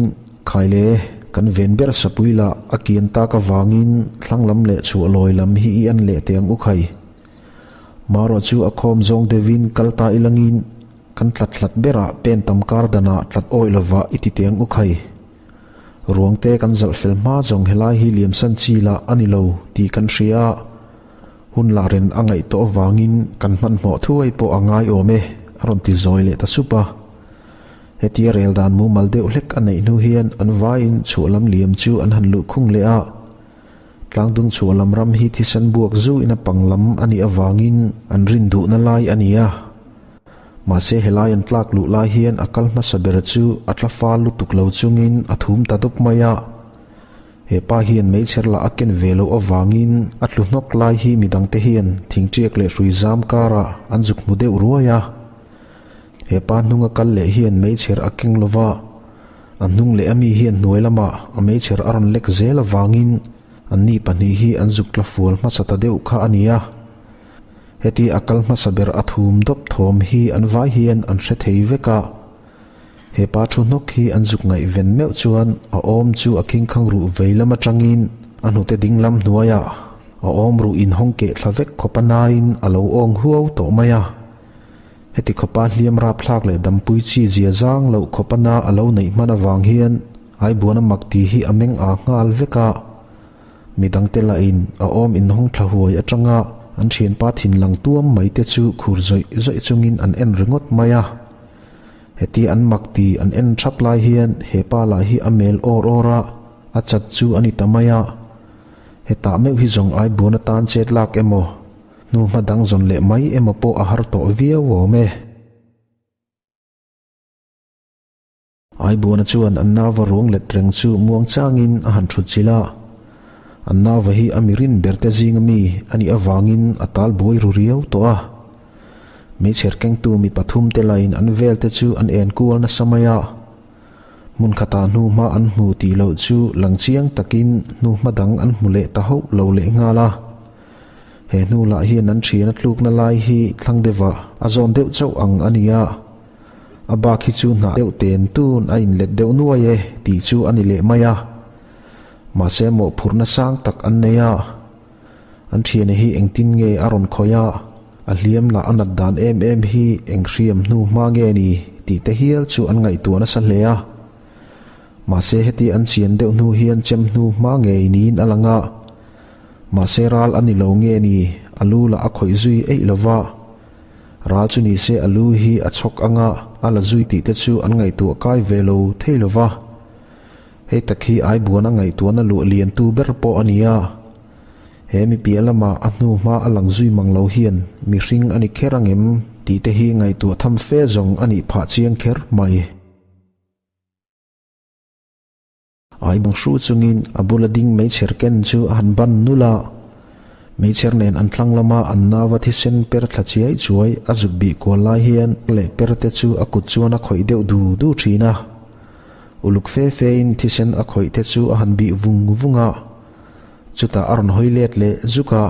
A: Khai le, kan ven ber sapui lah a kian tak avangin thlang lam leh chhuah lawi lam hi i en leh teh ang u khai. Marawh chu a khawm zawng deuhin kal ta ilangin kan tlat hlat berah pen tam kar danah tlat awih lovah i ti teh ang u khai. Ruangte kan zalh fel hma zawng helai hi liamsan chi lah a ni lo tih kan hria a. Hun lah ren a ngaih tawh avangin kan hmanhmawh thuai pawh a ngai awm e, a rawn ti zawi leh ta sup a. Hetia rel dan mumal deuh hlek a neih hnu hian an vaiin chhuah lam liam chu an han luh khung leh a. Tlangdung chhuah lam ram hi thisen buak zuin a pang lam a nih avangin an rin duhna lai a ni a. Mahse helai an tlak luh lai hian a kal hmasa ber chu a tla fal lutuk lo chungin a thum ta dawp mai a. He pa hian meichher lah a ken ve loh avangin a tlu hnawk lai hi midangte hian thingṭiak leh hrui zam karah an zuk hmu deuh ruai a. He pa hnunga kal leh hian meichher a keng lo va, a hnung leh ami hian hnuai lamah a meichher a rawn lek zel avangin anni pahnih hi an zuk tla fual hmasa ta deuh kha a ni a. Heti a kal hmasa ber a thum dawp thawm hi an vai hian an hre thei vek a. He pa thu hnawk hi an zuk ngaihven meuh chuan a awm chu a khingkhang ruh vei lam atangin a hnute ding lam hnuaiah a awm ruh inhawng keh thla vek khawp a nain a lo awng huau tawh mai a. Heti khawpa hliam rapthlak leh dampui chi zia zang loh khawp a na a lo neih hman avang hian Aibuana mak tih hi a meng aa nghal vek a. Midangte lahin a awm inhawng thla huai atanga an thianpa thin lang tuam mai te chu khur zawih zawih chungin an en ringawt mai a. Heti an mak ti an en thap lai hian he pa lah hi a mel awr awr a, a chat chu a ni ta mai a. Hetah meuh hi zawng ai buan atan chet lak emaw, hnu hma dang zawn leh mai emaw pawh a har tawh viau awm e. Aibuana chuan an nauva ruang let reng chu muang changin a han thut chilh a. An nauva hi a mirin berte zinga mi a nih avangin a tal buai ru riau tawh a. Meichher kengtu mi pathumte lahin an velte chu an en kual nasa mai a. Hmun khatah hnuhma an hmu tih loh chu lang chiang takin hnuhma dang an hmu leh ta hauh lo leh nghal a. He hnu lah hian an thian a tlukna lai hi thlang deuhah a zawn deuh chauh ang a ni a. A bak hi chu hnah deuh ten tun a inlet deuh nuai e tih chu a ni leh mai a. Mahse mawhphurhna sang tak an nei a. An thiana hi engtin nge a rawn khawih a, a hliam lah a nat dan em em hi eng hriam hnu hma nge ni tih te hial chu an ngaihtuah nasa hle a. Mahse heti an chian deuh hnu hian chem hnu hma ngei niin a lang a. Mahse ral a ni lo nge ni, a lu lah a khawih zui eih lo va. Ral chu nise a lu hi a chhawk anga a la zui tih te chu an ngaihtuah kai ve lo thei lo va. Hei tak hi Aibuana ngaihtuahna luah liantu ber pawh a ni a. He mi piah lama a hnu hma a lang zui mang lo hian mihring a ni kher angem tih te hi ngaihtuah tham fe zawng a nih phah chiang kher mai. Aibung hru chungin a bula ding meichher ken chu a han ban nulh a. Meichher nen an thlang lama an nauva thisen per thla chiai chuai a zuk bih kual lai hian leh per te chu a kut chuan a khawih deuh du du thin a. Uluk fe fe in thisen a khawih te chu a han bih vung vung a, chutah a rawn hawi let leh zuk a,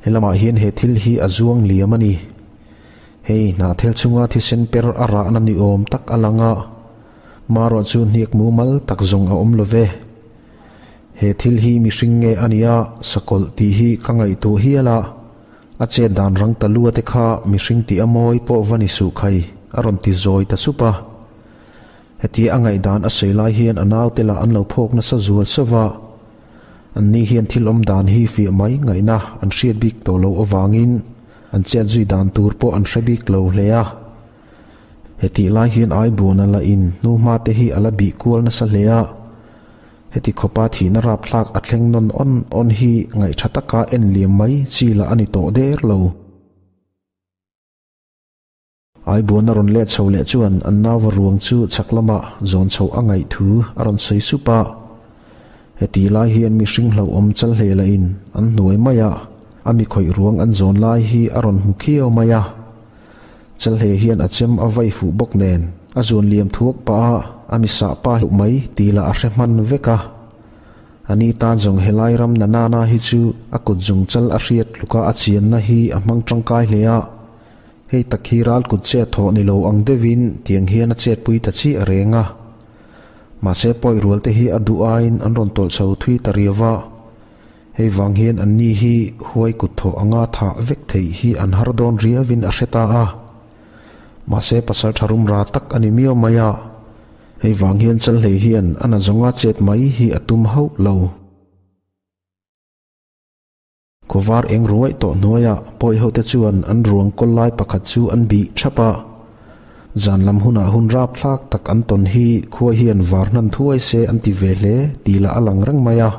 A: helamah hian he thil hi a zuang liam a ni. Hei hnahthel chunga thisen per a rahna ni awm tak a lang a, marawh chu hniak mumal tak zawng a awm lo ve. He thil hi mihring nge a nia sakawlh tih hi ka ngaihtuah hial a, a chet dan rang ta lua te kha mihring tih a mawi pawh va ni suh khai a rawn ti zawi ta sup a. Hetia a ngaihdan a sawi lai hian a naute lah an lo phawk nasa zual sauh va, anni hian thil awm dan hi fiah mai ngaihna an hriat bik tawh loh avangin an chet zui dan tur pawh an hre bik lo hle a. Hetih lai hian Aibuana lah in hnuhma te hi a la bih kual nasa hle a, heti khawpa thihna rapthlak a thleng nawn awn awn hi ngaihtha taka en liam mai chi lah a ni tawh der lo. Aibuan a rawn let chho leh chuan an nauva ruang chu chhak lamah zawn chhoh a ngaih thu a rawn sawi sup a. Heti lai hian mihring hlauhawm chal hle lahin an hnuai mai a, a mi khawih ruang an zawn lai hi a rawn hmu khiau mai a. Chal hle hian a chem a vai fuh bawk nen a zuan liam thuak pah a, a mi sah pa heuh mai tih lah a hre hman vek a. A ni tan zawng helai ram na nana hi chu a kut zung chal a hriat tluka a chianna hi a hmang tangkai hle a. Hei tak hi ral kut chet thawh ni lo ang deuhin tiang hian a chetpui ta chiah reng a. Mahse pawi rual te hi a duh aiin an rawn tawlh chho thui ta riau va. Hei vang hian anni hi huai kut thawh anga thah vek theih hi an har dawn riauin a hre ta a. Mahse pasal tha rum ra tak a ni miau mai a. Hei vang hian Chalhlei hian a na zawnga chet mai hi a tum hauh lo. Kawvar eng ruaih tawh hnuaiah pawihote chuan an ruang kawl lai pakhat chu an bih thap a. Zan lam hunah hun rapthlak tak an tawn hi khua hian var hnan thuai se an ti ve hle tih lah a lang reng mai a.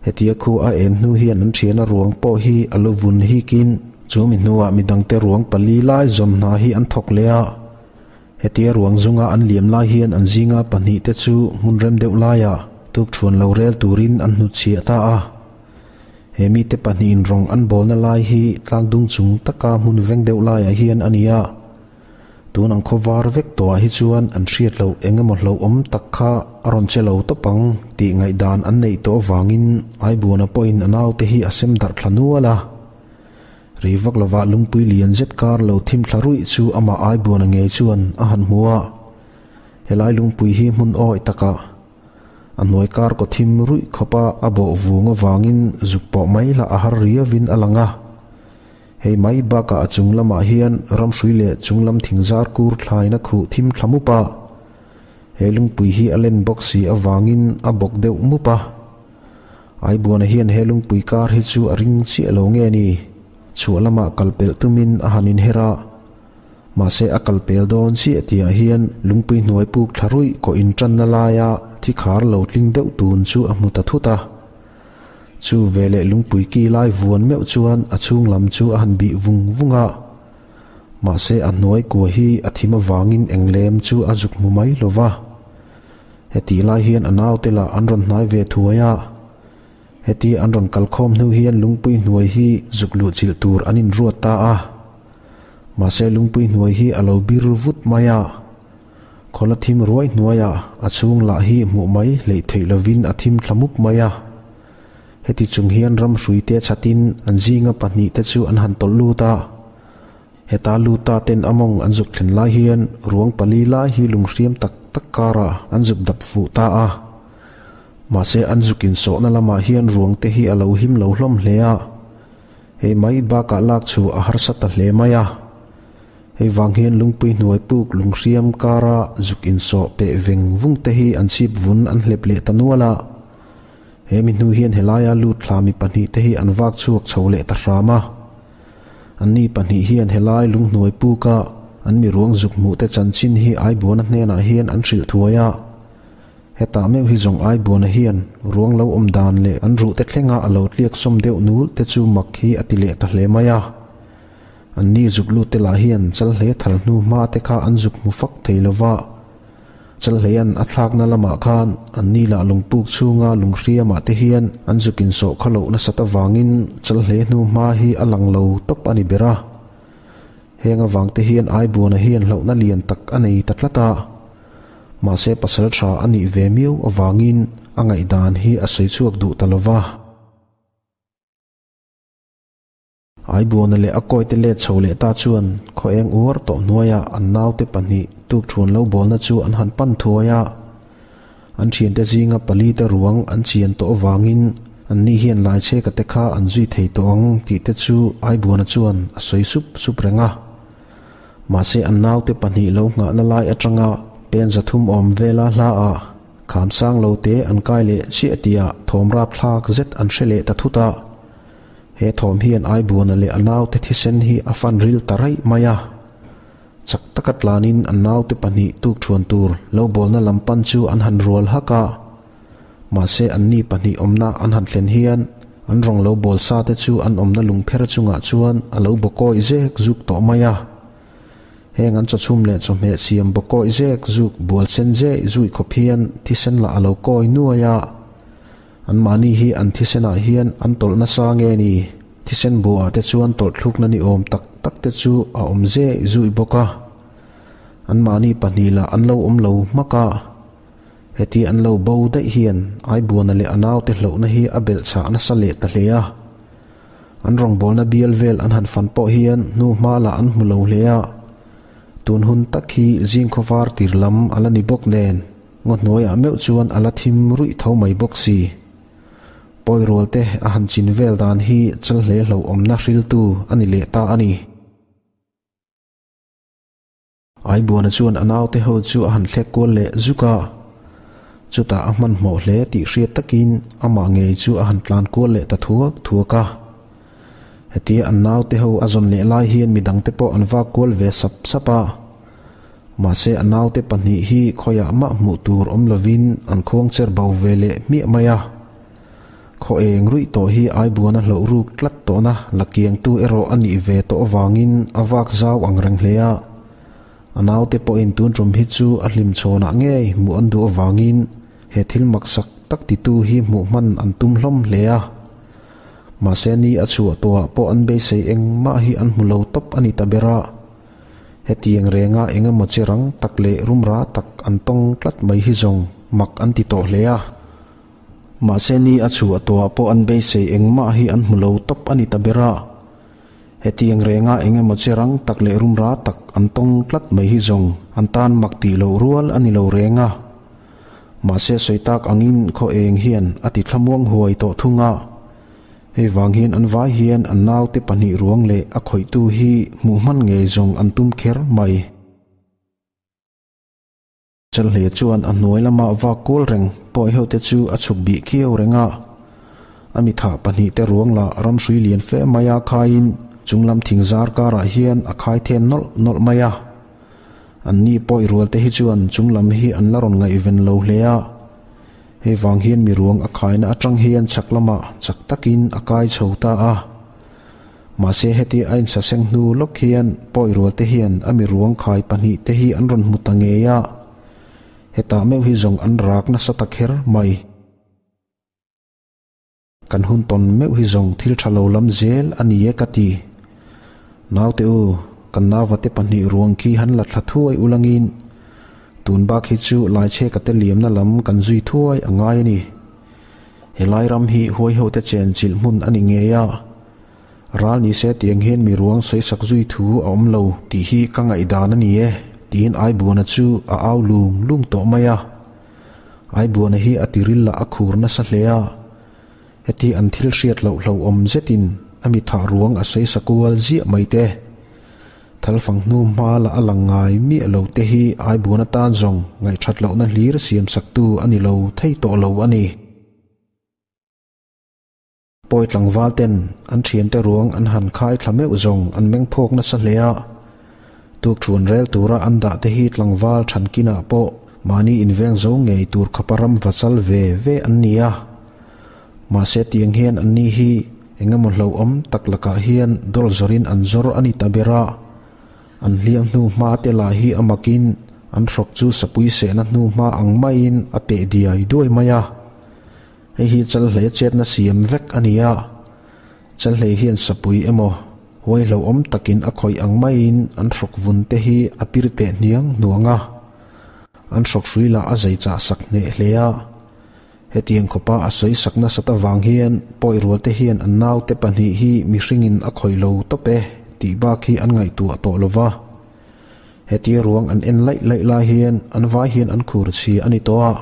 A: Hetia khu a en hnu hian an thiana ruang pawh hi a lo vun hikin chu mi hnuah midangte ruang pali lai zawn hna hi an thawk leh a. Hetia ruang zunga an liam lai hian an zinga pahnihte chu hmun rem deuh laiah tukthuan lo rel turin an hnutchhiah ta a. He mite pahnihin rawng an bawlna lai hi tlang dung chung taka hmun veng deuh laiah hian a ni a. Tun ang khawvar vek tawhah hi chuan an hriat loh eng emaw hlauhawm tak kha a rawn che lo tawp ang tih ngaihdan an neih tawh avangin Aibuana pawhin a naute hi a sem darh thla nual a. Rei vak lovah lungpui lian zet kar lo thim thla ruih chu amah Aibuana ngei chuan a han hmu a. Helai lungpui hi hmun awih takah A hnuai kar kaw thim ruih khawpa a bawh vung avangin zuk pawh mai lah a har riavin a lang a. Hei mai bakah a chung lamah hian ramhrui leh chung lam thingzar kur thlaina khuh thim thla mup a. He lungpui hi a len bawk si avangin a bawk deuh mup a. Aibuana hian he lungpui kar hi chu a ring chiah lo nge ni? Chhuah lamah kal pelh tumin a han inher a. Mahse a kal pel dawn chiah tihah hian lungpui hnuai puk thla ruih kawh intanna laia thi khar lo tling deuh tun chu a hmu ta thut a. Chu veleh lungpui ki lai vuan meuh chuan a chhung lam chu a han bih vung vung a. Mahse a hnuai kua hi a thim avangin eng lem chu a zuk hmu mai lo va. Hetih lai hian a naute lah an rawn hnai ve thuai a. Heti an rawn kalkhawm hnu hian lungpui hnuai hi zuk luhchilh tur an inruat ta a. Mahse lungpui hnuai hi a lo bir vut mai a, khawla thim ruai hnuaiah a chhung lah hi hmuh mai hleih theih lovin a thim thla mup mai a. Heti chung hian ram hruite chhatin an zinga pahnihte chu an han tawlh lut a. Heta luta ten a mawng an zuk thlen lai hian ruang pali lai hi lunghriam tak tak karah an zuk dap fuh ta a. Mahse an zuk insawhna lamah hian ruang te hi a lo him lo hlawm hle a. Hei mai bakah lak chu a harsa ta hle mai a. Hei vang hian lungpui hnuai puk lunghriam kara zuk insawh peh veng vung te hi an chhip vun an hlep leh ta nual a. He mi hnu hian helaia lut thla mi pahnihte hi an vak chhuak chho leh ta hram a. Anni pahnih hian helai lunghnuai puka an mi ruang zuk hmuhte chanchin hi Aibuana hnenah hian an hrilh thuai a. Hetah meuh hi zawng Aibuana hian ruang lo awm dan leh an ruhte thlenga a lo tliak sawm deuh nul te chu mak hi a ti leh ta hle mai a. Anni zuk lutte lah hian Chalhle thal hnu hma te kha an zuk hmu fak thei lo va. Chalhleian a thlakna lamah khan anni lah lungpuk chhunga lunghriamah te hian an zuk insawh kha loh nasat avangin Chalhlei hnu hma hi a lang lo tawp a ni ber a. Heng avang te hian Aibuana hian hlauhna lian tak a nei ta tlat a. Mahse pasal tha a nih ve miau avangin a ngaihdan hi a sawi chhuak duh ta lo va. Aibuana leh a kawite let chho leh ta chuan khaw eng uar tawh hnuaiah an naute pahnih tukṭhuan lo bawlna chu an han pan thuai a. An ṭhiante zinga palite ruang an chian tawh avangin anni hian Laichheka te kha an zui thei tawh ang tih te chu Aibuana chuan a sawi sup sup reng a. Mahse an naute pahnih lo nghahna lai aṭanga pen zathum awm vela hlaah kham sang lo te an kai leh chiah tihah thawm rapthlak zet an hre leh ta thut a. He thawm hian Aibuana leh a naute thisen hi a fan ril ta raih mai a. Chak taka tlanin an naute pahnih tukṭhuan tur lo bawlna lam pan chu an han rual hak a. Mahse anni pahnih awmna an han thlen hian an rawng lo bawl sa te chu an awmna lungpher chungah chuan a lo bawkawi zek zuk tawh mai a. Heng an chawchhum leh chawhmeh siam bawkawi zek zuk bual sen zeh zuih khawp hian thisen lah a lo kawi nuai a. Anmahni hi an thisenah hian an tawlh nasa nge ni? Thisen buah te chuan tawlh thlukna ni awm tak tak te chu a awm zeh zuih bawk a. Anmahni pahnih lah an lo awm lo hmak a. Heti an lo bo daih hian Aibuana leh a naute hlauhna hi a belh chhah nasa leh ta hle a. An rawngbawlna bial vel an han fan pawh hian hnu hma lah an hmu lo hle a. Tun hun tak hi zing khawvar tir lam a la ni bawk nen. Ngaw hnuaiah meuh chuan a la thim ruih tho mai bawk si. Pawi rual te a han chin vel dan hi chal hle hlauhawmna hriltu a ni leh ta a ni. Aibuana chuan a naute ho chu a han thlek kual leh zuk a, chutah a hmanhmawh hle tih hriat takin amah ngei chu a han tlan kual leh ta thuak thuak a. Hetia an naute ho a zawn leh lai hian midangte pawh an vak kual ve sap sap a. Mahse a naute pahnih hi khawiah mah hmuh tur awm lovin an khuang cher bo ve leh hmiah mai a. Khaw eng ruih tawh hi Aibuana hlauh ruk tlat tawhna la kiangtu erawh a nih ve tawh avangin a vak zau ang reng hle a. A naute pawhin tun tum hi chu a hlimchhawnah ngei hmuh an duh avangin he thil maksak tak titu hi hmuh hman an tum hlawm hle a. Mahse ni a chhuah tawhah pawh an beisei engmah hi an hmu lo tawp a ni ta ber a. Hetiang renga eng emaw che rang tak leh rumra tak an tawng tlat mai hi zawng mak an ti tawh hle a. Mahse ni a chhuah tawhah pawh an beisei engmah hi an hmu lo tawp a ni ta ber a. Hetiang renga eng emaw che rang tak leh rumra tak an tawng tlat mai hi zawng an tan mak tih loh rual a ni lo reng a. Mahse sawi tak angin khaw eng hian a ti thlamuang huai tawh thung a. Hei vang hian an vai hian an naute pahnih ruang leh a khawihtu hi hmuh hman ngei zawng an tum kher mai. Chalhle chuan a hnuai lama vak kual reng pawihote chu a chhuk bih khiau reng a. A mithah pahnihte ruang lah ramhrui lian fe maia khaiin chunglam thing zar karah hian a khai then nawlh nawlh mai a. Anni pawi rualte hi chuan chunglam hi an la rawn ngaihven lo hle a. Hei vang hian mi ruang a khaina atang hian chhak lamah chak takin a kai chho ta a. Mahse heti a insaseng hnu lawk hian pawi rualte hian a mi ruang khai pahnih te hi an rawn hmu ta ngei a. Hetah meuh hi zawng an rak nasa ta kher mai. Kan hun tawn meuh hi zawng thil tha lo lam zel a ni e ka ti. Naute u, Kan nauvate pahnih ruang khi han la thla thuai ulangin tun bak hi chu Laichheka te liamna lam kan zui thuai a ngai a ni. Helai ram hi huaihote chen chilh hmun a ni ngei a, ral ni se tiang hian mi ruang sawisak zui thu a awm lo tih hi ka ngaihdan a ni e, tiin Aibuana chu a au lung lung tawh mai a. Aibuana hi a tiril lah a khur nasa hle a. Heti an thil hriat loh hlauhawm zetin a mi thah ruang a sawi sa kual ziah mai te. Thalfang hnu hma la a lang ngai miah lo te hi Aibuan atan zawng ngaihthat lohna hlir siam saktu a ni lo thei tawh lo a ni. Pawi tlangval ten an thiante ruang an han khai thla meuh zawng an meng phawk nasa hle a. Tukṭhuan rel tura an dah te hi tlangval thankinah pawh mahni inveng zo ngei tur khawpa ram va chal ve ve an ni a. Mahse tiang hian anni hi eng emaw hlauhawm tak lakah hian dawl zawrin an zawr a ni ta ber a. An hliam hnu hma te lah hi a makin an hrawk chu sapui sehna hnu hma ang maiin a peh diai duai mai a. Hei hi chalhlei chetna siam vek a ni a. Chalhlei hian sapui emaw huai hlauhawm takin a khawih ang maiin an hrawk vun te hi a pir peh hniang hnuang a. An hrawk hrui lah a zei chah sak hneh hle a. Hetiang khawpa a sawi sak nasat avang hian pawi rual te hian an naute pahnih hi mihringin a khawih lo tawp e tih bak hi an ngaihtuah tawh lo va. Hetia ruang an en laih laih lai hian an vai hian an khur chhia a ni tawh a.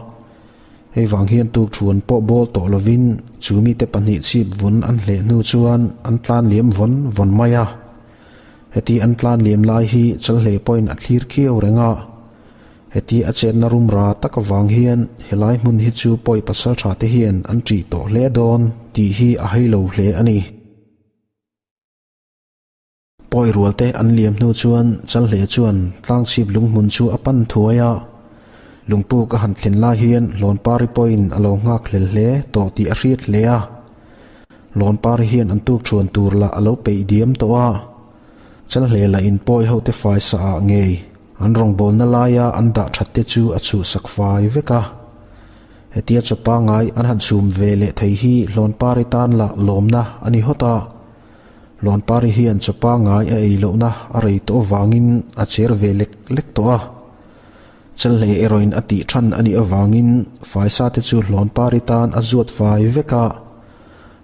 A: Hei vang hian tukṭhuan pawh bawl tawh lovin chu mite pahnih chhip vun an hleh hnu chuan an tlan liam vawn vawn mai a. Heti an tlan liam lai hi Chalhlei pawhin a thlir khiau reng a. Heti a chetna rum ra tak avang hian helai hmun hi chu pawi pasalṭha te hian an ṭih tawh hle dawn tih hi a hei lo hle a ni. Pawi rualte an liam hnu chuan Chalhle chuan tlangchhip lunghmun chu a pan thuai a. Lungpuk a han thlen lai hian Hlawnpari pawhin a lo nghak hlel hle tawh tih a hriat hle a. Hlawnpari hian an tuk chhuan tur lah a lo peih diam tawh a. Chalhle lah in pawi hote fai sa ah ngei an rawngbawlna laia an dah that te chu a chhuhsak fai vek a. Hetia chaw pangngai an han chhum ve leh thei hi Hlawnpari tan lah lawmna a ni hawt a. Lawnpari hian chaw pangngai a ei lohna a rei tawh avangin a cher ve lek lek tawh a. Chelhlei erawhin a tih than a nih avangin faisa te chu Hlawnpari tan a zuat fai vek a.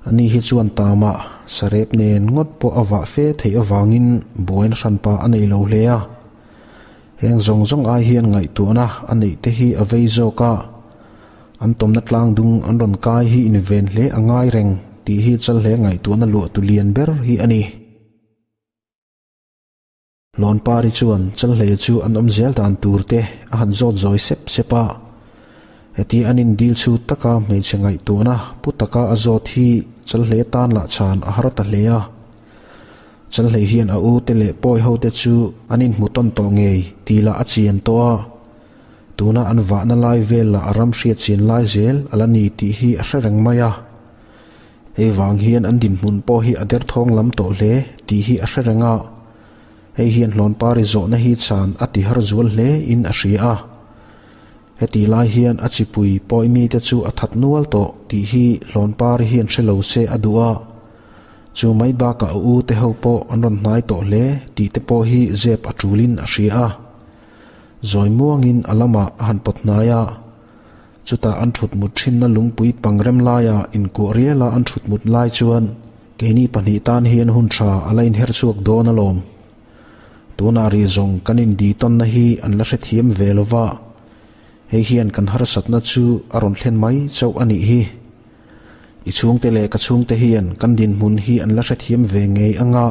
A: Ani hi chuan tamah sarep nen ngawt pawh a vah fe theih avangin buaina hranpa a nei lo hle a. Heng zawng zawng ai hian ngaihtuahna a neih te hi a vei zawk a. An tawmna tlang dung an rawn kai hi inven hle a ngai reng tih hi Chalhle ngaihtuahna luah tu lian ber hi a ni. Lawnpari chuan Chalhle chu an awm zel dan tur te a han zawt zawi sep sep a. Heti an indil chhut taka hmeichhe ngaihtuahna pu taka a zawt hi Chalhle tan lah chhan a har ta hle a. Chalhlei hian a u te leh pawi ho te chu an inhmu tawn tawh ngei tih lah a chian tawh a. Tuna an vahna lai vel lah a ram hriat chian lai zel a la ni tih hi a hre reng mai a. Hei vang hian an dinhmun pawh hi a derthawng lam tawh hle tih hi a hre reng a. Hei hian Hlawnpari zawhna hi chhan a ti har zual hle in a hria a. Hetih lai hian a chipui pawi mite chu a that nual tawh tih hi Hlawnpari hian hre lo se a duh a. Chu mai bakah a u te ho pawh an rawn hnai tawh hle tih te pawh hi zep a tulin a hria a. Zawi muangin a lamah a han pawt hnai a, chutah an thut mut thinna lungpui pang rem laia inkuah riala an thut mut lai chuan keini pahnih tan hian hun tha a la inher chhuak dawn alawm. Tunah ri zawng kan indi tawnna hi an la hrethiam ve lo va, hei hian kan harsatna chu a rawn thlen mai chauh a nih hi. I chhungte leh ka chhungte hian kan dinhmun hi an la hrethiam ve ngei anga,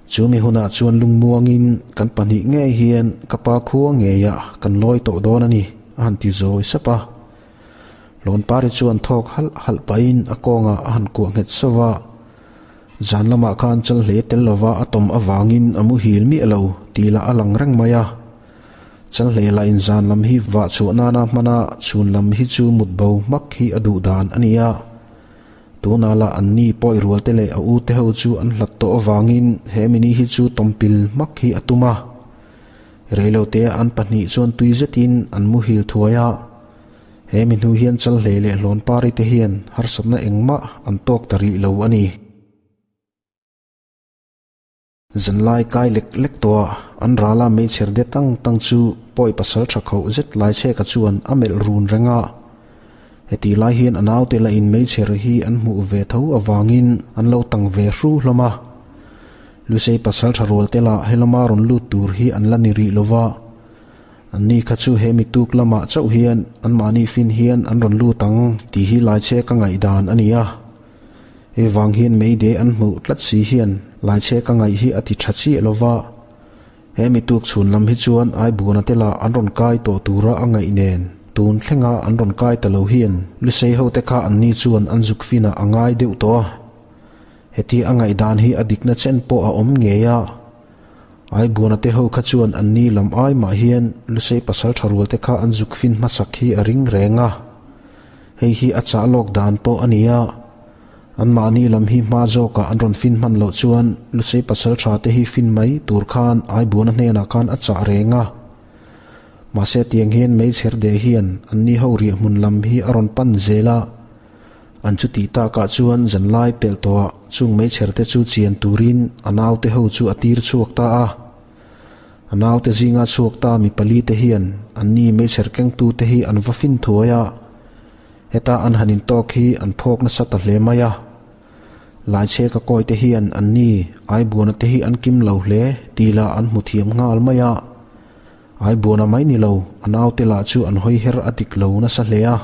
A: Chumi hunah chuan lungmuangin kan pahnih ngei hian ka pa khua ngeiah kan lawi tawh dawn a ni, a han ti zawi sap a. Lawnpari chuan thawk halh halh pahin a kawngah a han kuah nghet sauh a. Zan lamah khan chal hle tel lova a tawm avangin a muhil miah lo tih lah a lang reng mai a. Chal hle lahin zan lam hi vah chhuah nana hmana chhun lam hi chu mut bo hmak hi a duh dan a ni a. Tunah lah an ni pawi rual te leh a u te ho chu an hlat tawh avangin he mini hi chu tawmpil hmak hi a tum a. Reilo te ah an pahnih chuan tui zetin an muhil thuai a. He mi hnu hian Chalhlei leh Hlawnpari te hian harsatna engmah an tawk ta rih lo a ni. Zanlai kai lek lek tawh a, an rala meichher de tang tang chu pawi pasal tha khoh zet Laichheka chuan a melh run reng a. Hetih lai hian a naute la in meichher hi an hmuh ve tho avangin an lo tang ve hru hlawm a. Lusei pasal tha rual te lah helama rawn lut tur hi an la ni rih lo va. Anni kha chu he mituk lamah chauh hian anmahni fin hian an rawn lut ang tih hi Laichheka ngaihdan a ni a. Hei vang hian Mayday an hmuh tlat si hian Laichhe ka ngaih hi a ti tha chiah lo va, he mi tuk chhun lam hi chuan Aibuana te lah an rawn kai tawh tura a ngaih nen tun thlenga an rawn kai ta lo hian Lusei ho te kha anni chuan an zuk finah a ngai deuh tawh a. Heti a ngaihdan hi a dikna chen pawh a awm ngei a. Aibuana te ho kha chuan anni lam ai mah hian Lusei pasal tha rual te kha an zuk fin hmasak hi a ring reng a. Hei hi a chah lawk dan pawh a ni a, anmahni lam hi hma zawkah an rawn fin hman loh chuan Lusei pasal tha te hi fin mai tur khan Aibuana hnenah khan a chah reng a. Mahse tiang hian meichher deh hian anni ho riah hmun lam hi a rawn pan zel a, an chutih takah chuan zanlai pelh tawhah chung meichher te chu chian turin a naute ho chu a tir chhuak ta a. A naute zinga chhuak ta mi pali te hian anni meichher kengtu te hi an va fin thuai a, heta an han intawk hi an phawk nasa ta hle mai a. Laichhe ka kawi te hian anni Aibuana te hi an kim lo hle tih lah an hmu thiam nghal mai a. Aibuana mai ni lo, a naute lah chu an hawi her a dik lo nasa hle a.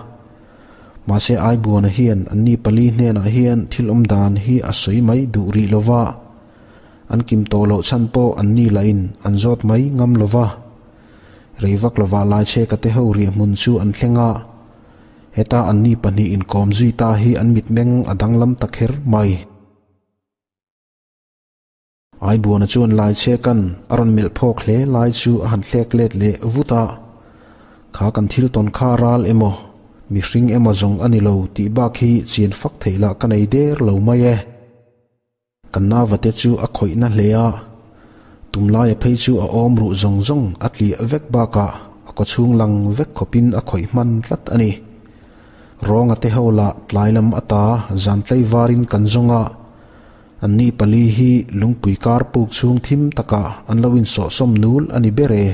A: Mahse Aibuana hian anni pali hnenah hian thil awm dan hi a sawi mai duh rih lo va. An kim tawh loh chhan pawh an ni lahin an zawt mai ngam lo va. Rei vak lova Laichheka te ho riahhmun chu an thleng a, heta an ni pahnih inkawm zui ta hi an mitmeng a danglam ta kher mai. Aibuana chuan Laichheka'n a rawn melh phawk hle lai chu a han thlek let leh vut a, Kha kan thil tawn kha ral emaw, mihring emaw zawng a ni lo tih bak hi chian fak theih lah ka nei der lo mai e. Kan nauvate chu a khawih na hle a, tumlaia phei chu a awm ruh zawng zawng a tliah vek bakah a kawchhung lang vek khawpin a khawih hman tlat a ni. Rawnga te ho lah tlai lam ata zan tlei varin kan zawng a, anni pali hi lungpui kar puk chhung thim takah an lo insawhsawm nul a ni ber e,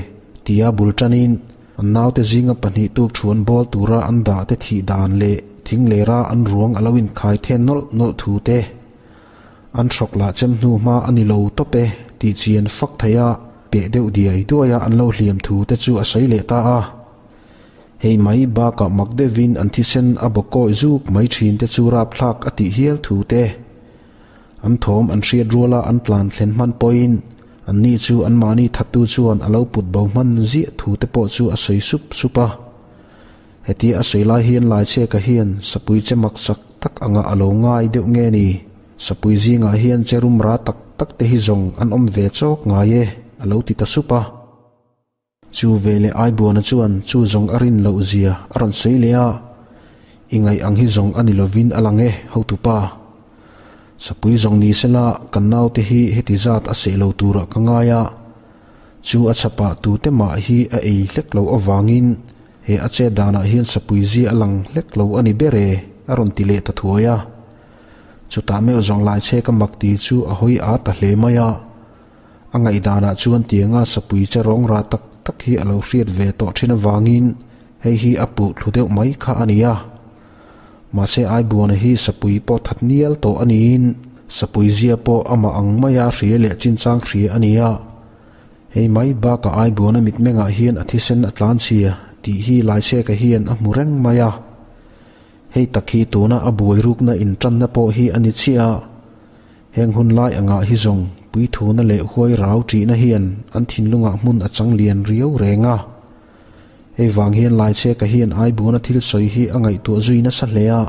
A: tia bul tanin an naute zinga pahnih tuk thuan bawl tura an dah te thih dan leh thing lera an ruang a lo inkhai then nawlh nawlh thu te. An hrawk lah chem hnu hma a ni lo tawp e tih chian fak thei a, peh deuh diai duai a an lo hliam thu te chu a sawi leh ta a. Hei mai bakah mak deuhin an thisen a bawk kawi zuk mai thin te chu rapthlak a tih hial thu te. An thawm an hriat ruala an tlan thlen hman pawhin anni chu anmahni thattu chuan a lo put bo hman ziah thu te pawh chu a sawi sup sup a. Hetia a sawi lai hian Laichheka hian sapui che maksak tak anga a lo ngai deuh nge ni? Sapui zingah hian che rum ra tak tak te hi zawng an awm ve chawk ngai e, a lo ti ta sup a. Chu veleh Aibuana chuan chu zawng a rin loh zia a rawn sawi leh a, I ngaih ang hi zawng a ni lovin a lang e, hotupa. Sapui zawng ni sela kan naute hi heti zat a seh lo turah ka ngai a, chu a chhapah tute mah hi a ei hlek lo avangin He a chet danah hian sapui zia a lang hlek lo a ni ber e, a rawn ti leh ta thuai a. Chutah meuh zawng lai che ka mak ti chu a hawi a ta hle mai a. A ngaihdanah chuan tianga sapui che rawng rah tak tak hi a lo hriat ve tawh thin avangin hei hi a puh thlu deuh mai kha a ni a. Mahse Aibuana hi sapui pawh that nial tawh a niin sapui zia pawh amah ang maia hria leh chinchang hria a ni a. Hei mai bakah Aibuana mitmengah hian a thisen a tlan chhia tih hi Laichheka hian a hmu reng mai a. Hei tak hi tuna a buai rukna intanna pawh hi a ni chiah a. Heng hun lai angah hi zawng puithuna leh huai rau ṭihna hian an thinlungah hmun a chang lian riau reng a. Hei vang hian Laichheka hian Aibuana thil sawi hi a ngaihtuah zui nasa hle a.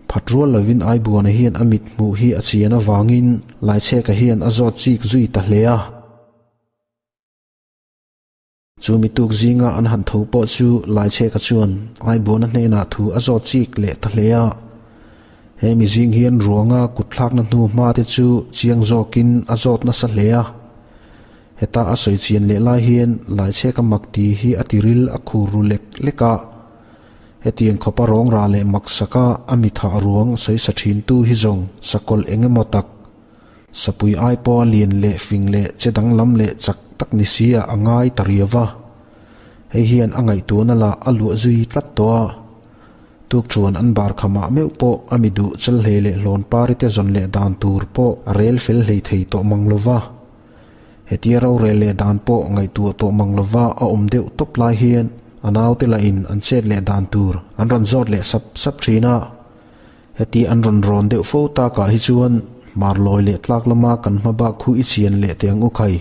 A: Phat rual lovin Aibuana hian a mit hmuh hi a chian avangin Laichheka hian a zawt chik zui ta hle a. Chu mituk zinga an han tho pawh chu Laichheka chuan Aibuana hnenah thu a zawt chik leh ta hle a. He mi zing hian ruanga kutthlakna hnu hma te chu chiang zawkin a zawt nasa hle a. Heta a sawi chian leh lai hian Laichheka mak ti hi a tiril a khur ru lek lek a. Hetiang khawpa rawngra leh maksaka a mi thah ruang sawi sa thintu hi zawng sakawlh eng emaw tak. Sapui ai pawha lian leh fing leh che danglam leh chak tak ni si ah a ngai ta riau va. Hei hian a ngaihtuahna lah a luah zui tlat tawh a. Tukṭhuan an bar khamah meuh pawh a mi duh chal hlei leh hlawn pari te zawn leh dan tur pawh a rel fel hlei thei tawh mang lo va. Hetia rorel leh dan pawh ngaihtuah tawh mang lo va a awm deuh tawp lai hian a naute lahin an chet leh dan tur an rawn zawt leh sap sap thin a. Heti an rawn rawn deuh fo takah hi chuan Marlawi leh tlak lama kan hma bak khu i chian leh teh ang u khai.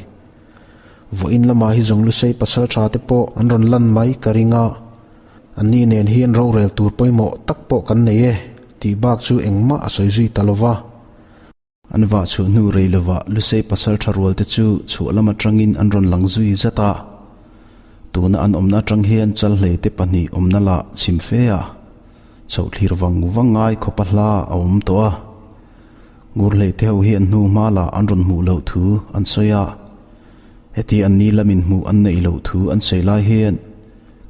A: Vawiin lamah hi zawng Lusei pasal tha te pawh an rawn lan mai ka ring a, anni nen hian rorel tur pawimawh tak pawh kan nei e tih bak chu engmah a sawi zui ta lo va. An vah chhuah hnu rei lovah Lusei pasal tha rual te chu chhuah lam atangin an rawn lang zui zat a. Tuna an awmna atang hian Chalhlei te pahnih awmna lah chhim fe a, chhoh thlir vang vang ngai khawpa hla a awm tawh a. Ngurhlei te ho hi an hnu hma lah an rawn hmuh loh thu an sawi a. Heti an ni lamin hmuh an neih loh thu an sawi lai hian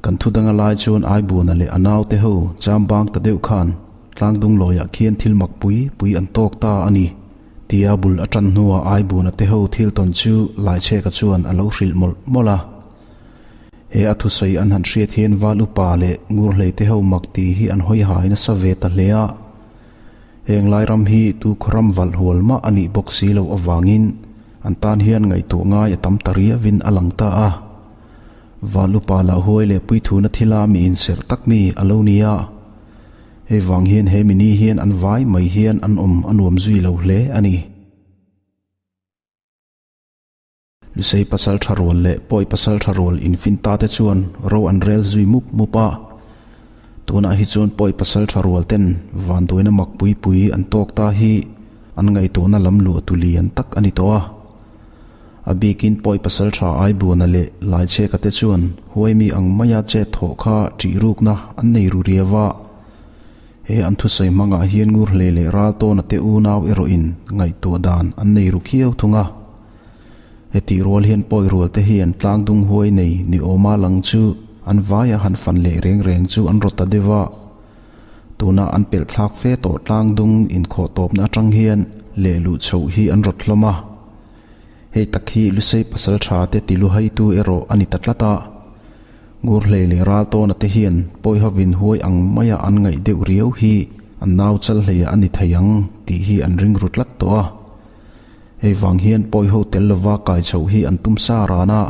A: kan thu danga lai chuan Aibuana leh a naute ho cham bang ta deuh khan Tlangdung lawiah khian thil mak pui pui an tawk ta a ni, tia bul a tan hnuah Aibuna te ho thil tawn chu Laichheka chuan a lo hrilh mawlh mawlh a. He a thusawi an han hriat hian Val upa leh Ngurhlei te ho mak ti hi an hawi hai nasa ve ta hle a. Heng lai ram hi tu khawram valh hual mah a nih bawk si loh avangin an tan hian ngaihtuah ngai a tam ta riauin a lang ta a. Val upa lah huai leh puithuna thila mi inserh tak mi a lo ni a. Hei vang hian he mini hian an vai mai hian an awm a nuam zui lo hle a ni. Lusei pasal tha rual leh Pawi pasal tha rual infin ta te chuan ro an rel zui mup mup a. Tunah hi chuan Pawi pasal tha rual ten vanduaina mak pui pui an tawk ta hi an ngaihtuahna lam luah tu lian tak a ni tawh a. A bikin Pawi pasal tha Aibuana leh Laichheka te chuan huaimi ang maia chet thawh kha ṭih rukna an nei ru riau a. He an thusawi hmangah hian Ngurhle leh Raltawna te unau erawhin ngaihtuah dan an nei ru khiau thung a. Hetih rual hian Pawi rual te hian tlangdung huai nei ni awma lang chu an vaia han fan leh reng reng chu an rawt ta deuh a. Tuna an pelh thlak fe tawh tlangdung inkhawh tawpna atang hian lehluh chhoh hi an rawt hlawm a. Hei tak hi Lusei pasal tha te tiluhaitu erawh a ni ta tlat a. Ngurhlei leh Raltawna te hian pawihovin huai ang maia an ngaih deuh riau hi an nau chalhleiah a ni thei ang tih hi an ring ru tlat tawh a. Hei vang hian pawiho tel lova kai chhoh hi an tum sa ran a.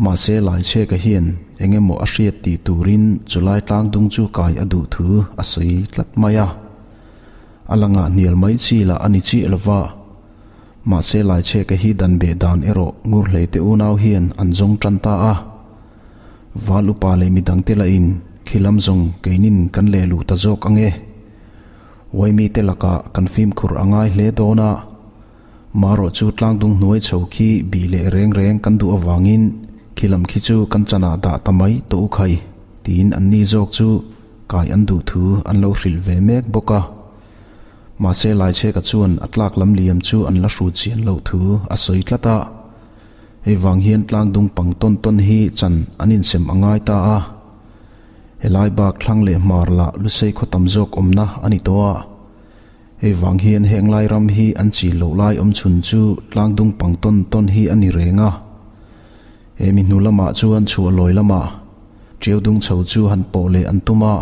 A: Mahse Laichheka hian eng emaw a hriat tih turin chulai tlangdung chu kai a duh thu a sawi tlat mai a. A langah hnial mai chi lah a ni chiah lova. Mahse Laichheka hi dan beh dan erawh Ngurhlei te unau hian an zawng tan ta a. Val upa leh midangte lahin khilam zawng keinin kan leh luh ta zawk ang e. Uaimi te lakah kan fimkhur a ngai hle dawn a, marawh chu tlangdung hnuai chho khi bih leh reng reng kan duh avangin khi lam khi chu kan chanah dah ta mai tawh u khai tiin anni zawk chu kai an duh thu an lo hrilh ve mek bawk a. Mahse Laichheka chuan a tlak lam liam chu an la hrut chian loh thu a sawi tlat a, hei vang hian tlangdung pang tawn tawn hi chan an insem a ngai ta a. Helai bak thlang leh hmar lah Lusei khaw tam zawk awmna a ni tawh a. Hei vang hian heng lai ram hi an chil loh lai awm chhun chu tlangdung pang tawn tawn hi a ni reng a. He mi hnu lamah chuan chhuah lawi lamah Tiau dung chho chu han pawh leh an tum a.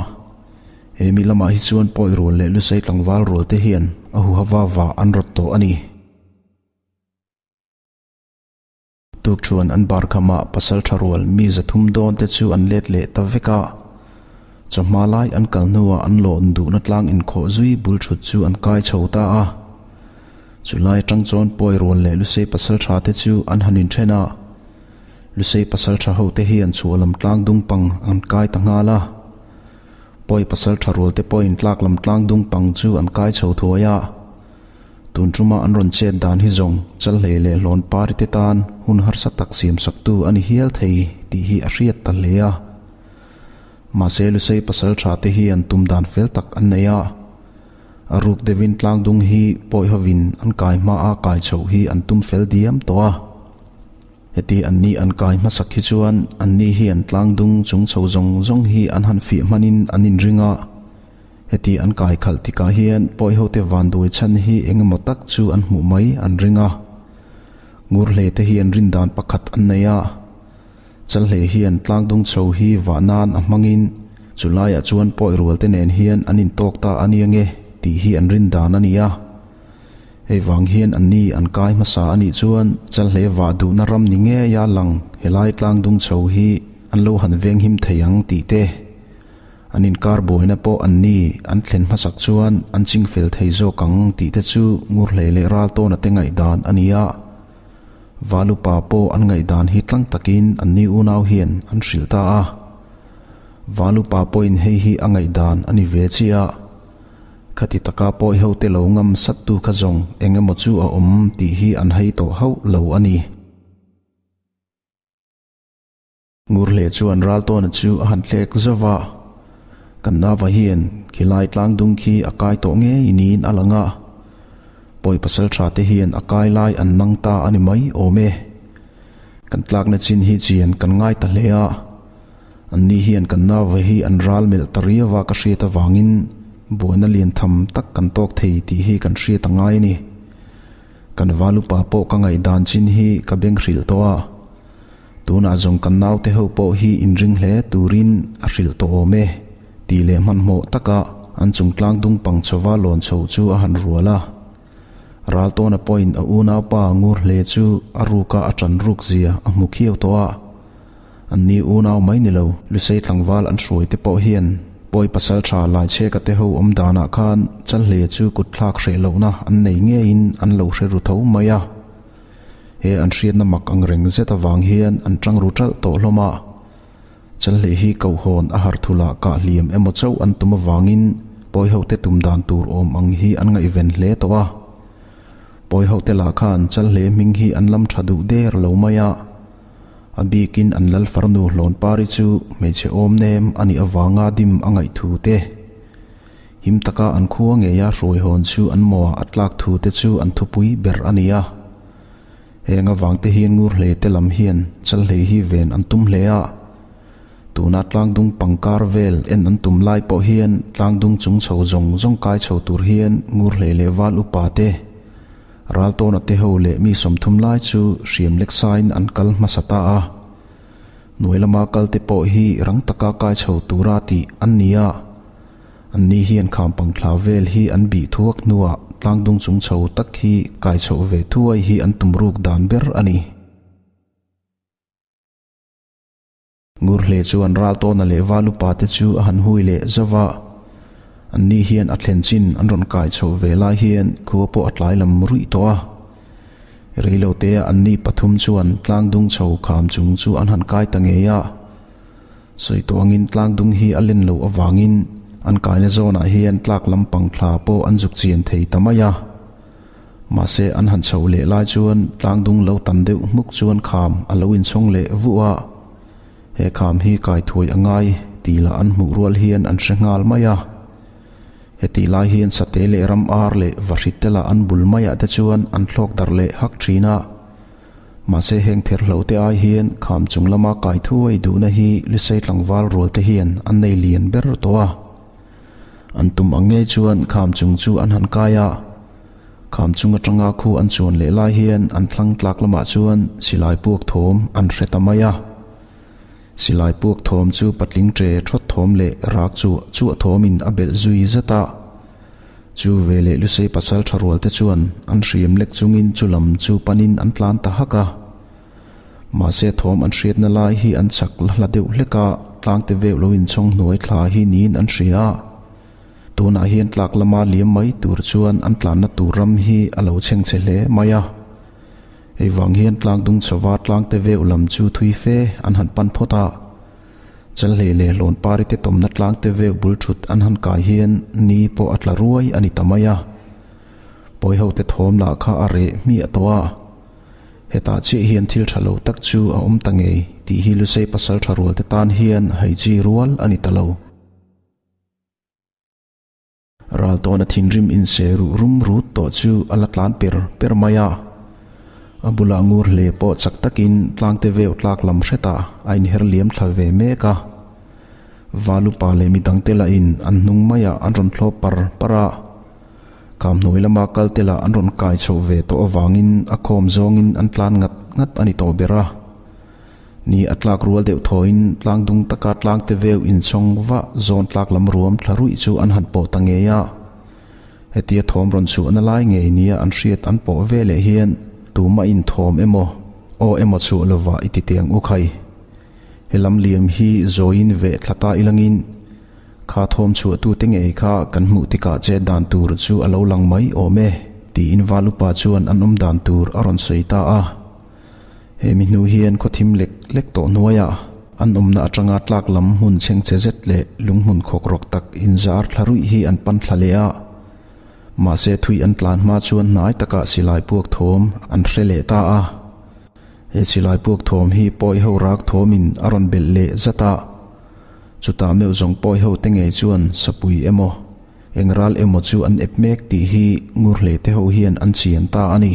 A: He mi lamah hi chuan pawi rual leh Lusei tlangval rual te hian a huha va va an rawt tawh a ni. Tukṭhuan an bar khamah pasal ṭha rual mi 300 dawn te chu an let leh ta vek a. Chawhma lai an kal hnuah an lawn duhna tlang inkhawh zui bul ṭhut chu an kai chho ta a. Chulai aṭang chuan pawi rual leh Lusei pasal ṭha te chu an han inṭhen a. Lusei pasal ṭha ho te hian chhuah lam tlang dung pang an kai ta nghal a. Pawi pasal ṭha rual te pawhin tlak lam tlang dung pang chu an kai chho thuai a. Tun tuma an rawn chet dan hi zawng Chalhlei leh Hlawn Pari te tan hun harsa tak siam saktu a ni hial thei tih hi a hriat ta hle a. Mahse Lusei pasal tha te hian tum dan fel tak an nei a. A ruk deuhin tlangdung hi pawi hovin an kai hma a kai chhoh hi an tum fel diam tawh a. Heti anni an kai hmasak hi chuan anni hian tlangdung chung chho zawng zawng hi an han fiah hmanin an inring a. Heti an kai khalh tikah hian pawihote vanduai chhan hi eng emaw tak chu an hmuh mai an ring a. Ngurhle te hian rindan pakhat an nei a. Chalhle hian tlangdung chho hi vah nan a hmangin chulaiah chuan pawi rual te nen hian an intawk ta a nia nge tih hi an rindan a ni a. Hei vang hian anni an kai hmasa a nih chuan Chalhle vah duhna ram ni ngeia lang helai tlangdung chho hi an lo han venghim thei ang tih te An inkar buaina pawh an ni an thlen hmasak chuan an ching fel thei zawk ang tih te chu Ngurhlei leh Raltawna te ngaihdan a ni a. Valupa pawh an ngaihdan hi tlang takin an ni unau hian an hrilh ta a. Valupa pawhin hei hi a ngaihdan a ni ve chiah a. Khati taka pawiho te lo ngam sattu kha zawng eng emaw chu a awm tih hi an hei tawh hauh lo a ni. Ngurhle chuan Raltawna chu a han thlek zauh va, Kan nava hian khilai tlangdung khi a kai tawh ngei niin a lang a, pawi pasal tha te hian a kai lai an nang ta a ni mai awm e. Kan tlakna chin hi chian kan ngai ta hle a, anni hian kan nava hi an ral melh ta riau a ka hriat avangin buaina lian tham tak kan tawk thei tih hi kan hriat a ngai a ni. Kan valupa pawh ka ngaihdan chin hi ka beng hrilh tawh a. Tunah zawng kan naute ho pawh hi inring hle turin a hrilh tawh awm e, tih leh hmanhmawh taka an chung tlang dung pang chhova lawn chho chu a han rual a. Raltawna pawhin a unaupa ngur hle chu a ruka a ṭan ruk zia a hmu khiau tawh a. Anni unau mai ni lo, Lusei tlangval an hruai te pawh hian pawi pasal ṭha Laichheka te ho awm danah khan Chalhle chu kutthlak hreh lohna an nei ngeiin an lo hre ru tho mai a. He an hriatna mak ang reng zet avang hian an tang ru ṭalh tawh hlawm a. Chalhlei hi Kohhawn a harh thulh ah kah hliam emaw chauh an tum avangin Pawihote tum dan tur awm ang hi an ngaihven hle tawh a. Pawihote lah khan Chalhlei hming hi an lam tha duh der lo mai a. A bikin an lal farnu Hlawnpari chu hmeichhe awm nem a nih avanga dim a ngaih thu te, Him taka an khua ngeia hruaihawn chu an mawah a tlak thu te chu an thupui ber a ni a. Heng avang te hian Ngurhlei te lam hian Chalhlei hi ven an tum hle a. Tuna tlangdung pangkar vel en an tum lai pawh hian tlangdung chung chho zawng zawng kai chho tur hian Ngurhlei leh Val upa te, Raltawna te ho leh mi 30 lai chu hriam lek sain an kal hmasa ta a. Hnuai lama kal te pawh hi rang taka kai chho tura tih an ni a. Anni hian khampang thla vel hi an bih thuak hnuah tlangdung chung chho tak hi kai chhoh ve thuai hi an tum ruk dan ber a ni. Ngurhle chuan Raltawna leh Valupa te chu a han hui leh zauh a. Anni hian a thlen chin an rawn kai chhoh ve lai hian khua pawh a tlai lam ruih tawh a. Reilotea anni pathum chuan tlangdung chho kham chung chu an han kai ta ngei a. Sawi tawh angin tlangdung hi a len loh avangin an kaina zawnah hian tlak lampang thla pawh an zuk chian thei ta mai a. Mahse an han chhoh leh lai chuan tlangdung lo tam deuh hmuk chuan kham a lo inchhawng leh vuh a. He kham hi kai thuai a ngai tih lah an hmuh rual hian an hre nghal mai a. Hetih lai hian sate leh ram ar leh vahrit te lah an bul maiah te chuan an thlawk darh leh hak thin a. Mahse heng therhlo te ai hian kham chung lama kai thuai duhna hi Lusei tlangval rual te hian an nei lian ber tawh a. An tum ang ngei chuan kham chung chu an han kai a. Kham chung atanga khu an chuan leh lai hian an thlang tlak lamah chuan silai puak thawm an hre ta mai a. Silai puak thawm chu patling tre thawt thawm leh rak chuah chuah thawmin a belh zui zet a. Chu veleh Lusei pasal tha rual te chuan an hriam lek chungin chu lam chu panin an tlan ta hak a. Mahse thawm an hriatna lai hi an chak la hla deuh hlek a, tlangte veuh lo inchhawng hnuai thla hi niin an hria a. Tunah hian tlak lama liam mai tur chuan an tlanna tur ram hi a lo chhengchhe hle mai a. Hei vang hian tlangdung chhova tlangte veuh lam chu thui fe an han pan phawt a. Chalhlei leh Hlawnpari te tawmna tlangte veuh bul thut an han kai hian ni pawh a tla ruai a ni ta mai a. Pawiho te thawm lah kha a reh hmiah tawh a. Hetah chiah hian thil tha lo tak chu a awm ta ngei tih hi Lusei pasal tha rual te tan hian hei chi rual a ni ta lo. Raltawna thinrim inse ruh rum rut tawh chu a la tlan per per mai a. A bulah ngur hle pawh chak takin tlangte veuh tlak lam hretah a inher liam thla ve mek a. Valupa leh midangte lahin an hnung maiah an rawn thlawp par par a. Kamhnuai lama kalte lah an rawn kai chhoh ve tawh avangin a khawm zawngin an tlan ngat ngat a ni tawh ber a. Ni a tlak rual deuh thawiin tlang dung taka tlangte veu inchhawng vah zawn tlak lam ruam thla ruih chu an han pawh ta ngei a. Hetia thawm rawn chhuahna lai ngei nia an hriat an pawh ve leh hian tumah inthawm emaw, aw emaw chhuah lovah i ti tiang u khai. He lam liam hi zawiin veh thla ta ilangin kha thawm chhuahtute ngei kha kan hmuh tikah che dan tur chu a lo lang mai awm e, tiin Valupa chuan an awm dan tur a rawn sawi ta a. He mi hnu hian khaw thim lek lek tawh hnuaiah an awmna atanga tlak lam hmun chhengchhe zet leh lunghmun khawk rawk tak inzar thla ruih hi an pan thla leh a. Mahse thui an tlan hma chuan hnai takah silai puak thawm an hre leh ta a. He silai puak thawm hi pawi ho rak thawmin a rawn belh leh zat a. Chutah meuh zawng pawi ho te ngei chuan sapui emaw, eng ral emaw chu an ep mek tih hi ngur hle te ho hian an chian ta a ni.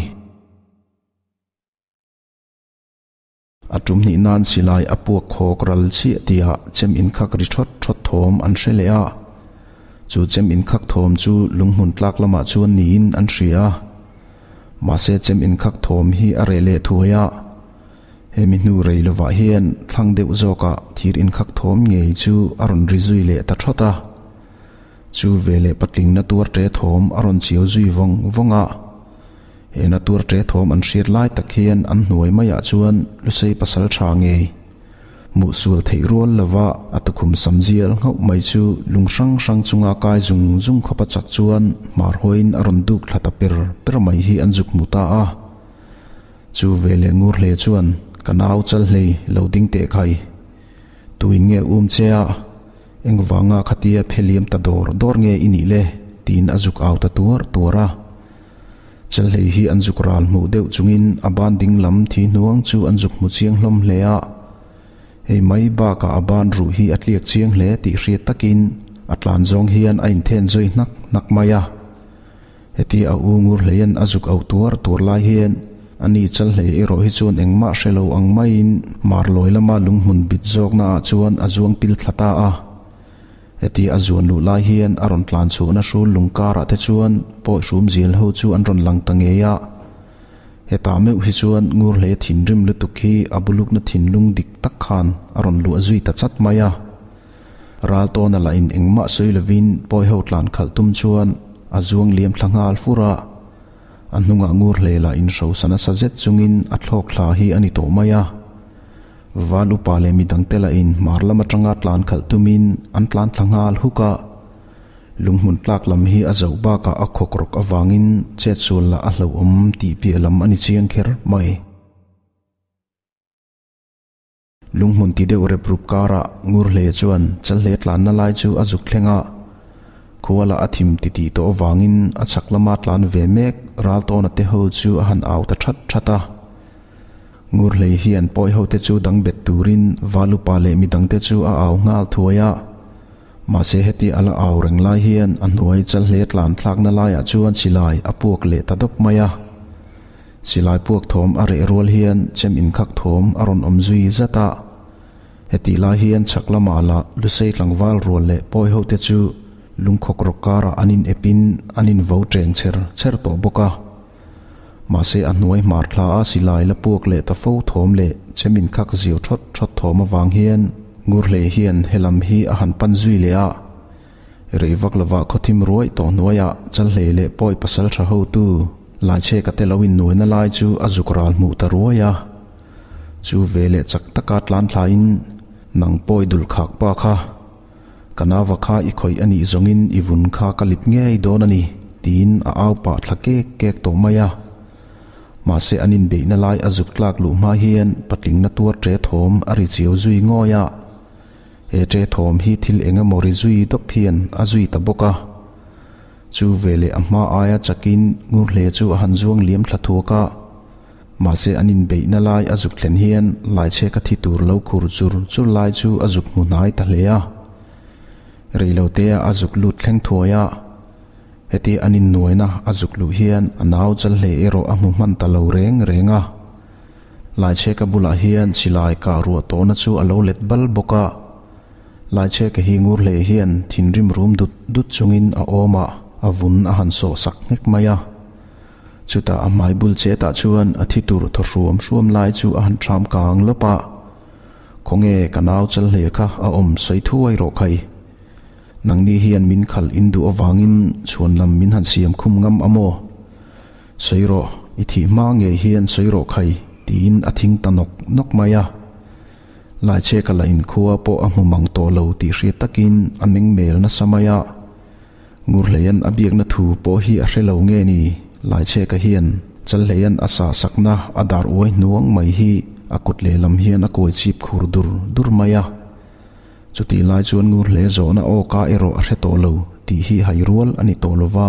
A: A tum hnih nan silai a puak khawk ral chiah tihah chem inkhak ri thawt thawt thawm an hre leh a. Chu chem inkhak thawm chu lunghmun tlak lamah chuan niin an hria a. Mahse chem inkhak thawm hi a reh leh thuai a. Hemi hnu rei lovah hian thlang deuh zawkah thir inkhak thawm ngei chu a rawn ri zui leh ta thawt a. Chu veleh patling na tuar ṭe thawm a rawn chiau zui vawng vawng a. He na tuar ṭe thawm an hriat lai tak hian an hnuai maiah chuan Lusei pasal ṭha ngei hmuh sual theih rual lova a tukhum sam zial nghauh mai chu lung hrang hrang chunga kai zung zung khawpa chak chuan hmar hawiin a rawn duk thla ta per per mai hi an zuk hmu ta a. Chu veleh ngur hle chuan ka nau chal hlei lo ding teh khai. Tuin nge um che a? Engvanga khatia pheliam ta dawr dawr nge i nih le? tiin a zuk au ta tuar tuar a. Chelhlei hi an zuk ral hmuh deuh chungin a ban ding lam thi hnuang chu an zuk hmu chiang hlawm hle a. Hei mai bakah a ban ruh hi a tliak chiang hle tih hriat takin a tlan zawng hian a inthen zui hnak hnak mai a. Heti a u ngur hleiin a zuk auh tuar tuar lai hian a ni Chelhlei erawh hi chuan engmah hre lo ang maiin Marlawi lama lunghmun bit zawkna ah chuan a zuang pil thla ta a. Heti a zuan luh lai hian a rawn tlan chhuahna hrul lung karah te chuan pawi hrum zial ho chu an rawn lang ta ngei a. Hetah meuh hi chuan ngur hle thinrim lutuk hi a bulukna thinlung dik tak khan a rawn luah zui ta chat mai a. Ral tawna lah in engmah sawi lovin pawi ho tlan khalh tum chuan a zuang liam thla nghal fur a. A hnungah ngur hle lah in hrosa nasa zet chungin a thlawk thla hi a ni tawh mai a. Val upa leh midangte lahin hmar lam atanga tlan khalh tumin an tlan thla nghal huk a. Lunghmun tlak lam hi a zoh bakah a khawk rawk avangin chetsual lah a hlauhawm tih piah lam a ni chiang kher mai. Lunghmun ti deuh rep rup karah ngur hle chuan chalhle tlanna lai chu a zuk thleng a. Khuala a thim titih tawh avangin a chhak lama tlan ve mek ral tawna te ho chu a han au ta that that a. Ngurhlei hian pawi hote chu dang bet turin Valupa leh midangte chu a au nghal thuai a. Mahse heti a la au reng lai hian a hnuai chalhle tlan thlakna laiah chuan silai a puak leh ta dawp mai a. Silai puak thawm a reh rual hian chem inkhak thawm a rawn awm zui zat a. Hetih lai hian chhak lamah lah Lusei tlangval rual leh pawi hote chu lungkhawk rawk karah an in epin an invo cheng chher chher tawh bawk a. Mahse a hnuai hmar thla a silai la puak leh ta fo thawm leh chem inkhak ziau thawt thawt thawm avang hian Ngurhlei hian helam hi a han pan zui leh a. Rei vak lovah khawthim ruai tawh hnuaiah Chalhlei leh Pawi pasal tha hotu Laichheka te lo innuaina lai chu a zuk ral hmuh ta ruai a. Chu ve leh chak taka tlan thlain nang Pawi dul khak pa kha Ka nauva kha i khawih a nih zawngin i vun kha ka lip ngei dawn a ni, tiin a au pah thla kek kek tawh mai a. Mahse an inbeihna lai a zuk tlak luh hma hian patling na tuar ṭe thawm a ri chiau zui ngawi a. He ṭe thawm hi thil eng emaw ri zui dawp hian a zui ta bawk a. Chu veleh a hma aia chakin ngur hle chu a han zuang liam thla thuak a. Mahse an inbeihna lai a zuk thlen hian Laichheka thi tur lo khur chur chur lai chu a zuk hmu hnai ta hle a. Reilotea a zuk lut thleng thuai a, heti an innuaina a zuk luh hian a nau chal hle erawh a hmu hman ta lo reng reng a. Laichheka bulah hian silai kah ruah tawhna chu a lo let bal bawk a. Laichheka hi ngur hle hian thinrim rum dut dut chungin a awmah a vun a han sawh sak nghek mai a. Chutah a hmai bul chetah chuan a thi tur thaw hruam hruam lai chu a han ṭham kang lawp a. Khawnge ka nau chal hle kha a awm sawi thuai rawh khai. Nangni hian min khalh in duh avangin chhuan lam min han siam khum ngam a maw? Sawi rawh, i thih hma ngei hian sawi rawh khai, tiin a thing ta nawk nawk mai a. Laichheka lah in khua pawh a hmu mang tawh lo tih hriat takin a meng mel nasa mai a. Ngurhleian a biakna thu pawh hi a hre lo nge ni? Laichheka hian Chalhleian a sah sakna a dar uai hnuang mai hi a kut lehlam hian a kawi chip khur dur dur mai a. Chutih lai chuan Ngurhle zawhna aw ka erawh a hre tawh lo tih hi hai rual a ni tawh lo va.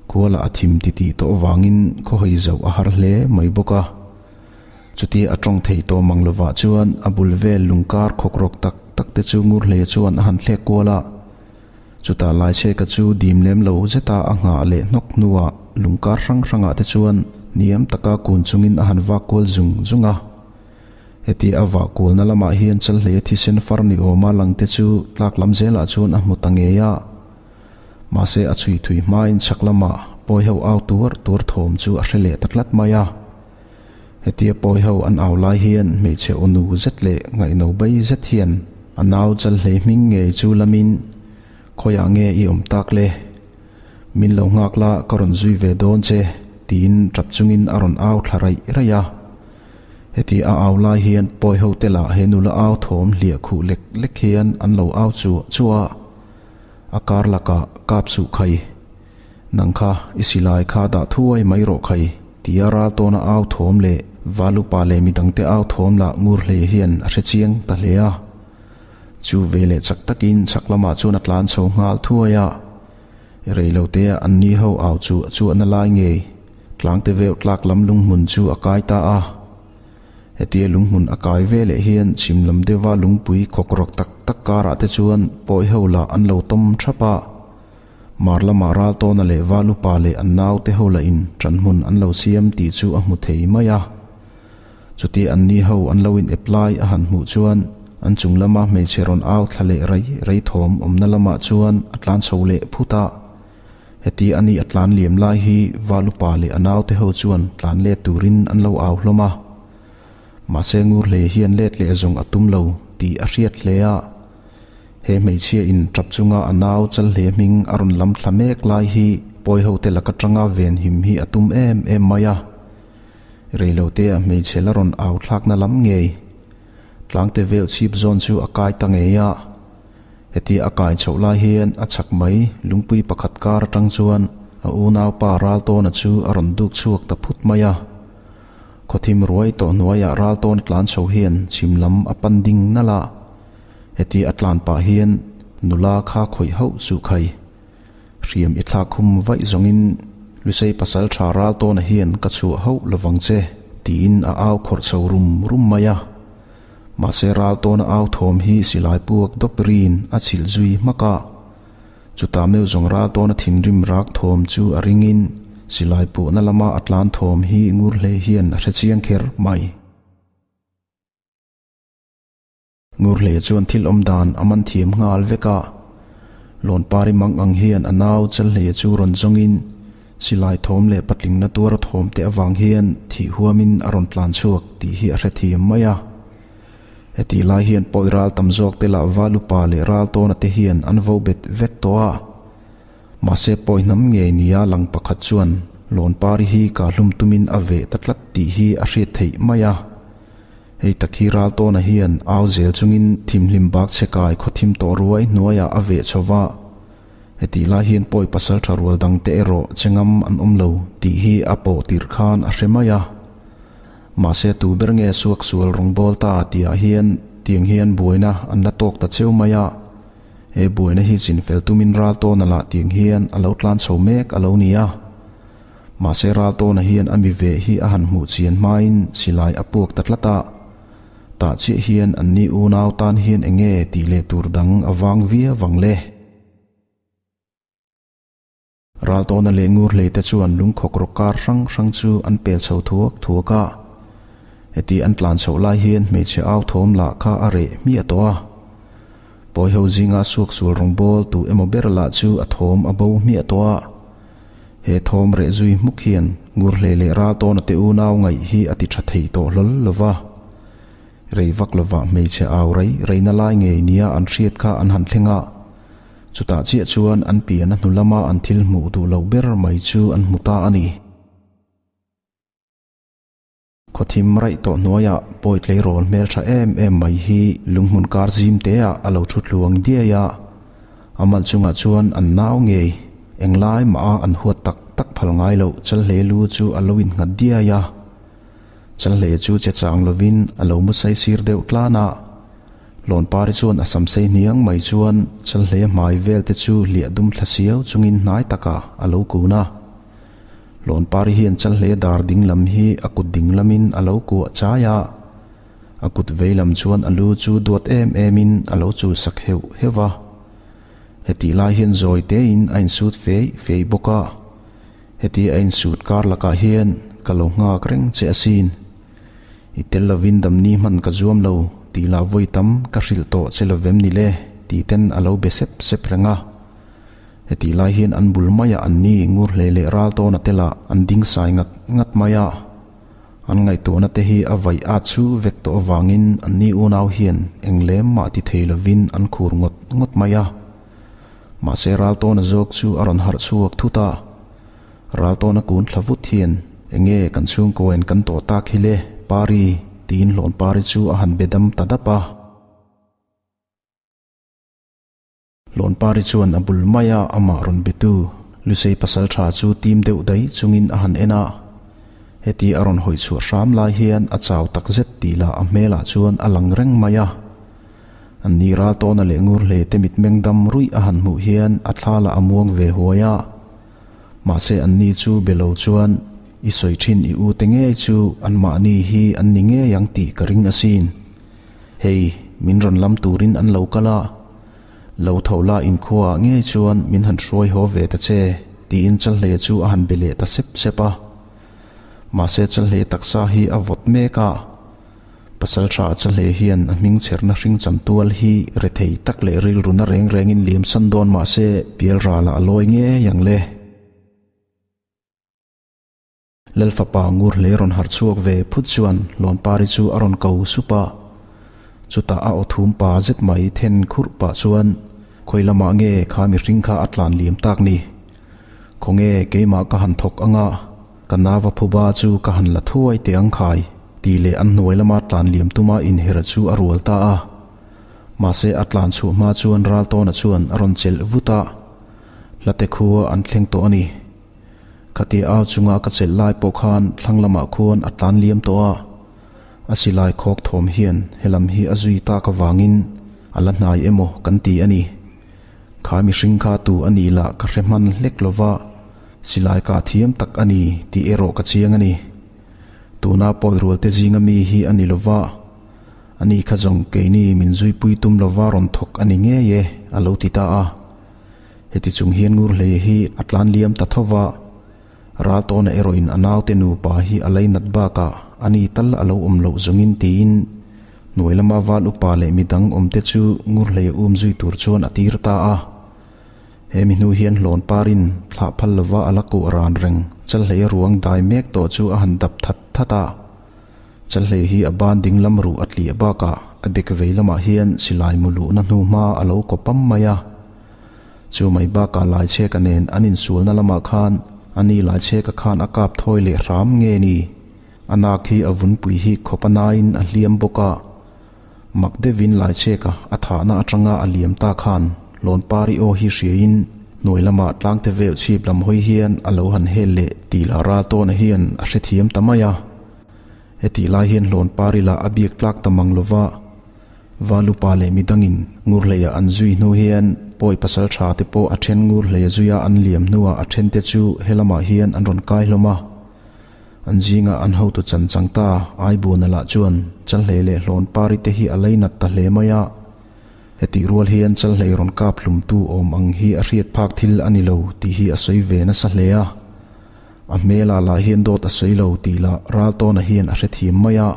A: Kuala a thim titih tawh avangin khawhawi zoh a har hle mai bawk a. Chutia a tawng thei tawh mang lovah chuan a bul vel lungkar khawkrawk tak tak te chu Ngurhle chuan a han thlek kual a. Chutah Laichheka chu dim lem lo zeta a nghah leh hnawk hnuah lungkar hrang hrangah te chuan hniam taka kun chungin a han vak kual zung zung a. Heti a vah kualna lamah hian Chalhleia thisen far ni awma langte chu tlak lam zelah chuan a hmu ta ngei a. Mahse a chhui thui hmain chhak lamah pawi ho au tuar tuar thawm chu a hre leh ta tlat mai a. Hetia pawi ho an au lai hian hmeichhe aw nu zet leh ngaihno bai zet hian a nau Chalhlei hming ngei chu lamin, Khawiah nge i awm tak le? Min lo nghak la ka rawn zui ve dawn che, tiin tap chungin a rawn au thla raih raih a. Heti a au lai hian pawi ho te lah he nula au thawm hliah khuh lek lek hian an lo au chuah chuah a. A kar lakah kap suh khai. Nang kha i silai kha dah thuai mai rawh khai, tia ral tawna au thawm leh Valupa leh midangte au thawm lah ngur hle hian a hre chiang ta hle a. Chu ve leh chak takin chhak lamah chuan a tlan chho nghal thuai a. Reilotea an ni ho au chu a chuahna lai ngei tlangte veuh tlak lam lunghmun chu a kai ta a. Hetia lunghmun a kai ve leh hian chhim lam deuha lungpui khawkrawk tak tak karah te chuan pawi ho lah an lo tawm thap a. Mar lamah ral tawna leh Valupa leh an naute ho lah in ṭan hmun an lo siam tih chu a hmu thei mai a. Chutia an ni ho an lo in ep lai a han hmuh chuan an chung lama hmeichhe rawn au thla leh rei rei thawm awmna lamah chuan a tlan chho leh phut a. Heti a ni a tlan liam lai hi Valupa leh a naute ho chuan tlan let turin an lo au hlawm a. Mahse Ngurhlei hian let leh zawng a tum lo tih a hriat hle a. He hmeichhia in tap chunga a nau Chalhle hming a rawn lam thla mek lai hi pawi ho te laka tanga ven him hi a tum em em mai a. Reilote a hmeichhe la rawn au thlakna lam ngei. Tlangte vel chhip zawn chu a kai ta ngei a. Hetia a kai chhoh lai hian a chhak mai lungpui pakhat kar atang chuan a unaupa Raltawna chu a rawn duk chhuak ta phut mai a. Khawthim ruai tawh hnuaiah Raltawna tlan chho hian chhim lam a pan ding nalh a. Hetia a tlan pah hian nula kha khawih hauh suh khai. Hriam i thlak khum vaih zawngin Lusei pasal tha ral tawna hian ka chhuah hauh lovang che, tiin a au khawrh chho rum rum mai a. Mahse ral tawna au thawm hi silai puak dawp rin a chhilh zui hmak a. Chutah meuh zawng ral tawna thinrim rak thawm chu a ringin silai puahna lama a tlan thawm hi ngur hle hian a hre chiang kher mai. Ngurhleia chuan thil awm dan a man thiam nghal vek a, Lawnpari mang ang hian a nau Chalhleia chu rawn zawngin silai thawm leh patlingna tuara thawm te avang hian thih huamin a rawn tlan chhuak tih hi a hre thiam mai a. Hetih lai hian pawi ral tam zawk te lah Valupa leh Raltawna te hian an vo bet vek tawh a. Mahse pawi hnam ngei nia lang pakhat chuan Lawnpari hi kahlum tumin a veh ta tlat tih hi a hriat theih mai a. Hei tak hi Raltawna hian au zel chungin thimhlim bak chhe kai khawthim tawh ruai hnuaiah a veh chho va, hetih lai hian pawi pasal tha rual dangte erawh che ngam an awm lo tih hi a pawh tirh khan a hre mai a. Mahse tu ber nge suak sual rawngbâwl ta tihah hian tiang hian buaina an la tawk ta cheu mai a, he buaina hi chinfel tumin Raltawna lah tiang hian a lo tlan chho mek a lo ni a. Mahse Raltawna hian a mi ve hi a han hmuh chian hmain silai a puak ta tlat a, tah chiah hian anni unau tan hian eng nge tih leh tur dang a vang viau vang le. Raltawna leh Ngurhlei te chuan lungkhawk rawk kar hrang hrang chu an pel chho thuak thuak a, heti an tlan chhoh lai hian hmeichhe au thawm lah kha a reh hmiah tawh a. Pawi ho zinga suaksual rawngbâwl tu emaw ber lah chu a thawm a bo hmiah tawh a. He thawm reh zui hmuk hian Ngurhlei leh Raltawna te unau ngaih hi a ti tha thei tawh hlawl lo va. Rei vak lovah hmeichhe au rei reina lai ngei nia an hriat kha an han thleng a. Chutah chiah chuan an pian a hnu lama an thil hmuh duh loh ber mai chu an hmu ta a ni. Khawthim raih tawh hnuaiah pawi tleirawl hmeltha em em mai hi lunghmun kar zim teah a lo thu tluang diai a, a mal chungah chuan an nau ngei, englai mah a an huat tak tak phal ngai loh Chalhle lu chu a lo innghat diai a. Chalhle chu che chang lovin a lo mu saisir deuh tlan a, Lawnpari chuan a sam sei hniang mai chuan Chalhle hmai vel te chu hliah dum thla siau chungin hnai takah a lo kun a. Lawnpari hian Chalhle dar ding lam hi a kut ding lamin a lo kuah chai a, a kut vei lam chuan a lu chu duat em emin a lo chul sak heuh heuh va. Hetih lai hian zawi tein a insut fei fei bawk a, heti a insut kar lakah hian ka lo nghak reng che asin. I tel lovin damni hman ka zuam lo tih lah vawi tam ka hrilh tawh che lovem ni le tih ten a lo be sep sep reng a. Hetih lai hian an bul maiah an ni ngur hle leh ral tawn a telah an ding sai ngat ngat mai a. An ngaihtuahna te hi a vaih at chu vek tawh avangin an ni unau hian eng lem mah ti thei lovin an khur ngawt ngawt mai a. Mahse ral tawna zawk chu a rawn harh chhuak thut a. Ral tawna kun thla vut hian enge kan chhungkawiin kan tawh tak hi le Pari tiin Hlawnpari chu a han be dam ta dap a. Lawnpari chuan a bul maia amah rawn betu Lusei pasaltha chu tim deuh daih chungin a han en a. Heti a rawn hawi chhuah hram lai hian a chau tak zet tih lah a hmelah chuan a lang reng mai a. An ni ral tawna leh ngur hle te mitmeng dam ruih a han hmuh hian a thla lah a muang ve huai a. Mahse an ni chu be lo chuan i sawi thin i u te ngei chu anmahni hi an ni ngei ang tih ka ring asin. Hei, min rawn lam turin an lo kal a, lo tho la inkhuaah ngei chuan min han hruai haw ve ta che, tiin Chalhleia chu a han be leh ta sep sep a. Mahse Chalhleia taksa hi a vawt mek a, Pasalṭha Chalhleia hian a hming chherna hring chantual hi rethei tak leh rilruna reng rengin liamsan dawn mahse pialralah a lawi ngei ang le. Lalfapa ngur hle rawn harh chhuak ve phut chuan Lawnpari chu a rawn ko sup a. Chutah a aw thum pa zet mai then khurh pah chuan, Khawi lamah nge kha mihring kha a tlan liam tak ni? Khawnge keimah ka han thawk anga ka nava phuba chu ka han la thuai teh ang khai? tih leh an hnuai lama tlan liam tuma inher chu a rual ta a. Mahse a tlan chhuah hma chuan Raltawna chuan a rawn chelh vut a, Hlate khua an thleng tawh a ni. Khatia au chunga ka chelh lai pawh khan thlang lamah khuan a tlan liam tawh a, a silai khawk thawm hian helam hi a zui tak avangin a la hnai emaw kan ti a ni. Kha mihring kha tu a nih lah ka hre hman hlek lova, silai kah thiam tak a ni tih erawh ka chiang a ni. Tuna pawi rualte zinga mi hi a ni lova, ani kha zawng keini min zuipui tum lova rawn thawk a ni ngei e, a lo ti ta a. Heti chung hian Ngurhleia hi a tlan liam ta tho va, Raltawna erawhin a naute nupa hi a leinat bakah a ni tal a lo awm loh zawngin tiin hnuai lama val upa leh midang awmte chu Ngurhleia um zui tur chuan a tir ta a. He mi hnu hian hlawn parin thlah phal lova a la kuh ran reng Chalhleia ruang dai mek tawh chu a han dap that that a. Chalhlei hi a ban ding lam ruh a tliah bakah a bek vei lamah hian silai mu luhna hnu hma a lo kaw pam mai a. Chu mai bakah Laichheka nen an insualna lamah khan a ni Laichheka khan a kap thawi leh hram nge ni? A nak hi a vunpui hi khawp a nain a hliam bawk a. Mak deuhin Laichheka a thahna atanga a liam ta khan Lawnpari aw hi hriain hnuai lamah tlangte veuh chhip lam hawi hian a lo han hel leh tih lah Raltawna hian a hrethiam ta mai a. Hetih lai hian Hlawnpari lah a biak tlak ta mang lova, Valupa leh midangin Ngurhleia an zui hnu hian pawi pasal tha te pawh a then Ngurhleia zuia an liam hnuah a then te chu helamah hian an rawn kai hlawm a. An zinga an hotu chan chang ta Aibuana lah chuan Chalhlei leh Hlawnpari te hi a leinat ta hle mai a. Hetih rual hian Chalhlei rawn kap hlumtu awm ang hi a hriat phak thil a ni lo tih hi a sawi ve nasa hle a. A hmelah lah hian dawt a sawi lo tih lah Raltawna hian a hrethiam mai a.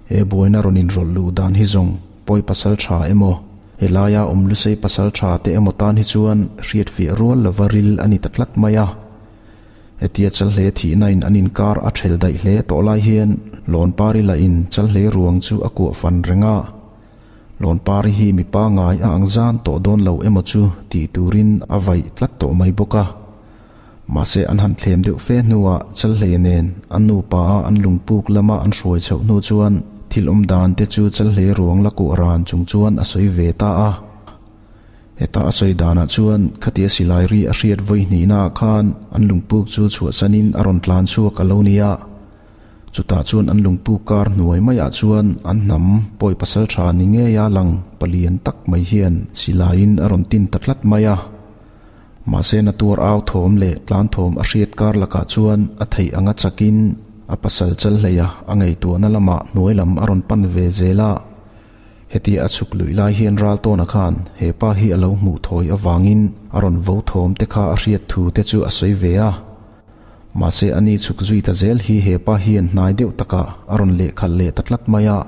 A: He buaina rawn inrawlh luh dan hi zawng pawi pasal tha emaw? Helaia awm Lusei pasaltha te emaw tan hi chuan hriatfiah rual lova ril a ni ta tlat mai a. Hetia Chalhle thihna in an inkar a ṭhel daih hle tawh lai hian Lawnpari lah in Chalhle ruang chu a kuah fan reng a. Lawnpari hi mi pangai a ang zan tawh dawn lo emaw chu tih turin a vaih tlat tawh mai bawk a. Mahse an han thlem deuh fe hnuah Chalhle nen an nupa a an lungpuk lama an hruai chhoh hnu chuan thil awm dan te chu Chalhle ruang la kuah ran chung chuan a sawi ve ta a. Heta a sawi danah chuan khatia silai ri a hriat vawi hnihnaah khan an lungpuk chu chhuahsanin a rawn tlan chhuak a lo ni a. Chutah chuan an lungpuk kar hnuai maiah chuan an hnam pawi pasal tha ni ngeia lang palian tak mai hian silaiin a rawn tin ta tlat mai a. Mahse na tuar au thawm leh tlan thawm a hriat kar lakah chuan a theih anga chakin a pasal chal hleia a ngaihtuahna lamah hnuai lam a rawn pan ve zel a. Hetia a chhuk luih lai hian Raltawna khan he pa hi a lo hmuh thawi avangin a rawn vo thawm te kha a hriat thu te chu a sawi ve a. Mahse a ni chhuk zui ta zel hi he pa hian hnai deuh takah a rawn lehkhalh leh ta tlat mai a.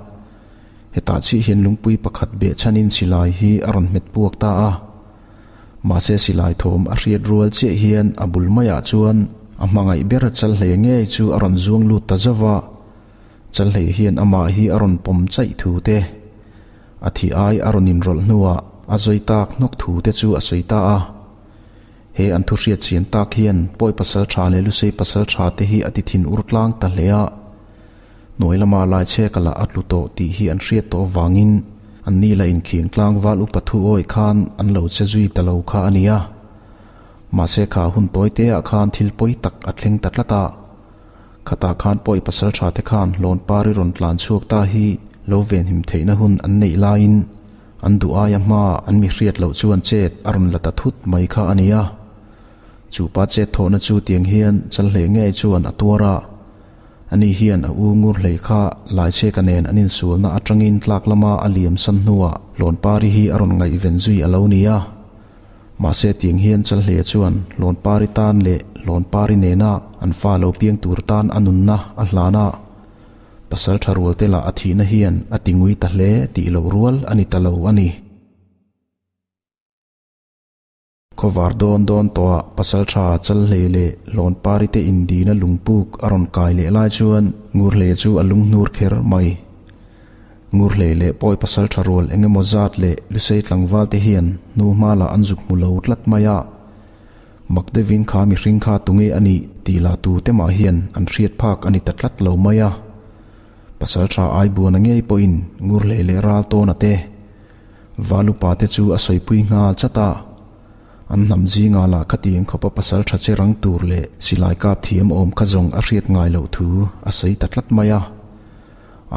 A: Hetah chiah hian lungpui pakhat behchhanin silai hi a rawn hmet puak ta a. Mahse silai thawm a hriat rual chiah hian a bul maiah chuan a hmangaih ber Chalhlei ngei chu a rawn zuang lut ta zauh a. Chalhlei hian amah hi a rawn pawm chaih thu te, a thi ai a rawn inrawlh hnuah a zawi tak hnawk thu te chu a sawi ta a. He an thu hriat chian tak hian Pawi pasal tha leh Lusei pasal tha te hi a ti thin ur tlang ta hle a. Hnuai lama Laichheka lah a tlu tawh tih hi an hriat tawh avangin an ni la inkhiang tlang val upa thu awi khan an lo che zui ta lo kha a ni a. Mahse kha hun tawi te ah khan thil pawi tak a thleng ta tlat a. Khatah khan pawi pasal tha te khan hlawn pari rawn tlan chhuak ta hi lo venhim theihna hun an neih laiin an duh aia hma an mi hriat loh chuan chet a rawn la ta thut mai kha a ni a. Chu pa chet thawhna chu tiang hian Chalhlei ngei chuan a tuar a. Ani hian a u ngur hlei kha Laichheka nen an insualna atangin tlak lama a liam san hnuah Hlawnpari hi a rawn ngaihven zui a lo ni a. Mahse tiang hian Chalhleia chuan Hlawnpari tan leh Hlawnpari nena an fa lo piang tur tan a nunna a hlan a. Pasal tha rual te lah a thihna hian a ti ngui ta hle tih loh rual a ni ta lo a ni. Khawvar dawn dawn tawhah Pasaltha Chalhlei leh Hlawnpari te indina lungpuk a rawn kai leh lai chuan Ngurhlei chu a lunghnur kher mai. Ngurhlei leh Pawi Pasaltha rual eng emaw zat leh Lusei tlangval te hian hnu hma lah an zuk hmu lo tlat mai a. Mak deuhin kha mihring kha tunge a nih tih lah tu te mah hian an hriat phak a ni ta tlat lo mai a. Pasaltha Aibuana ngei pawhin Ngurhlei leh Raltawna te Valupa te chu a sawipui nghal chat a, an hnam zingah lah khatiang khawpa pasal tha che rang tur leh silai kap thiam awm kha zawng a hriat ngai loh thu a sawi ta tlat mai a.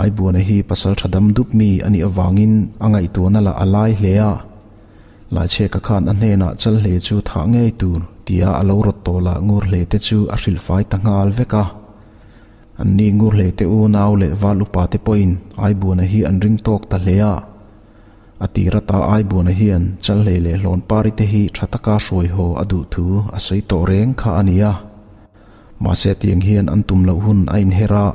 A: Aibuana hi pasal tha dam dup mi a nih avangin a ngaihtuahna lah a lai hle a, Laichheka khan a hnenah chal hle chu thah ngei tur tia a lo rawt tawh lah ngur hle te chu a hrilhfai ta nghal vek a. An ni ngur hle te unau leh val upa te pawhin Aibuana hi an ring tawk ta hle a. A tir ata Aibuana hian Chalhlei leh Hlawnpari te hi tha taka hruai haw a duh thu a sawi tawh reng kha a ni a. Mahse tiang hian an tum loh hun a inher a.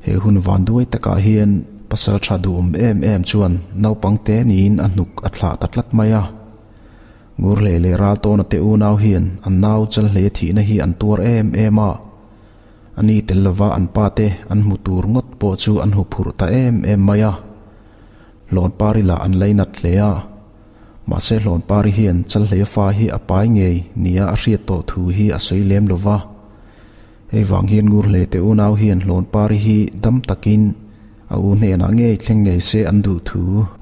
A: He hun van duai takah hian pasal tha duhawm em em chuan naupang te niin a hnuk a thlah ta tlat mai a. Ngurhlei leh Raltawna te unau hian an nau Chalhleia thihna hi an tuar em em a. A ni tel lova an pa te an hmu tur ngawt pawh chu an hu phurh ta em em mai a. Hlawnpari lah an lainat hle a. Mahse Hlawnpari hian Chalhleia fa hi a pai ngei nia a hriat tawh thu hi a sawi lem lova. Hei vang hian Ngurhlei te unau hian Hlawnpari hi dam takin a u hnenah ngei thleng ngei se an duh thu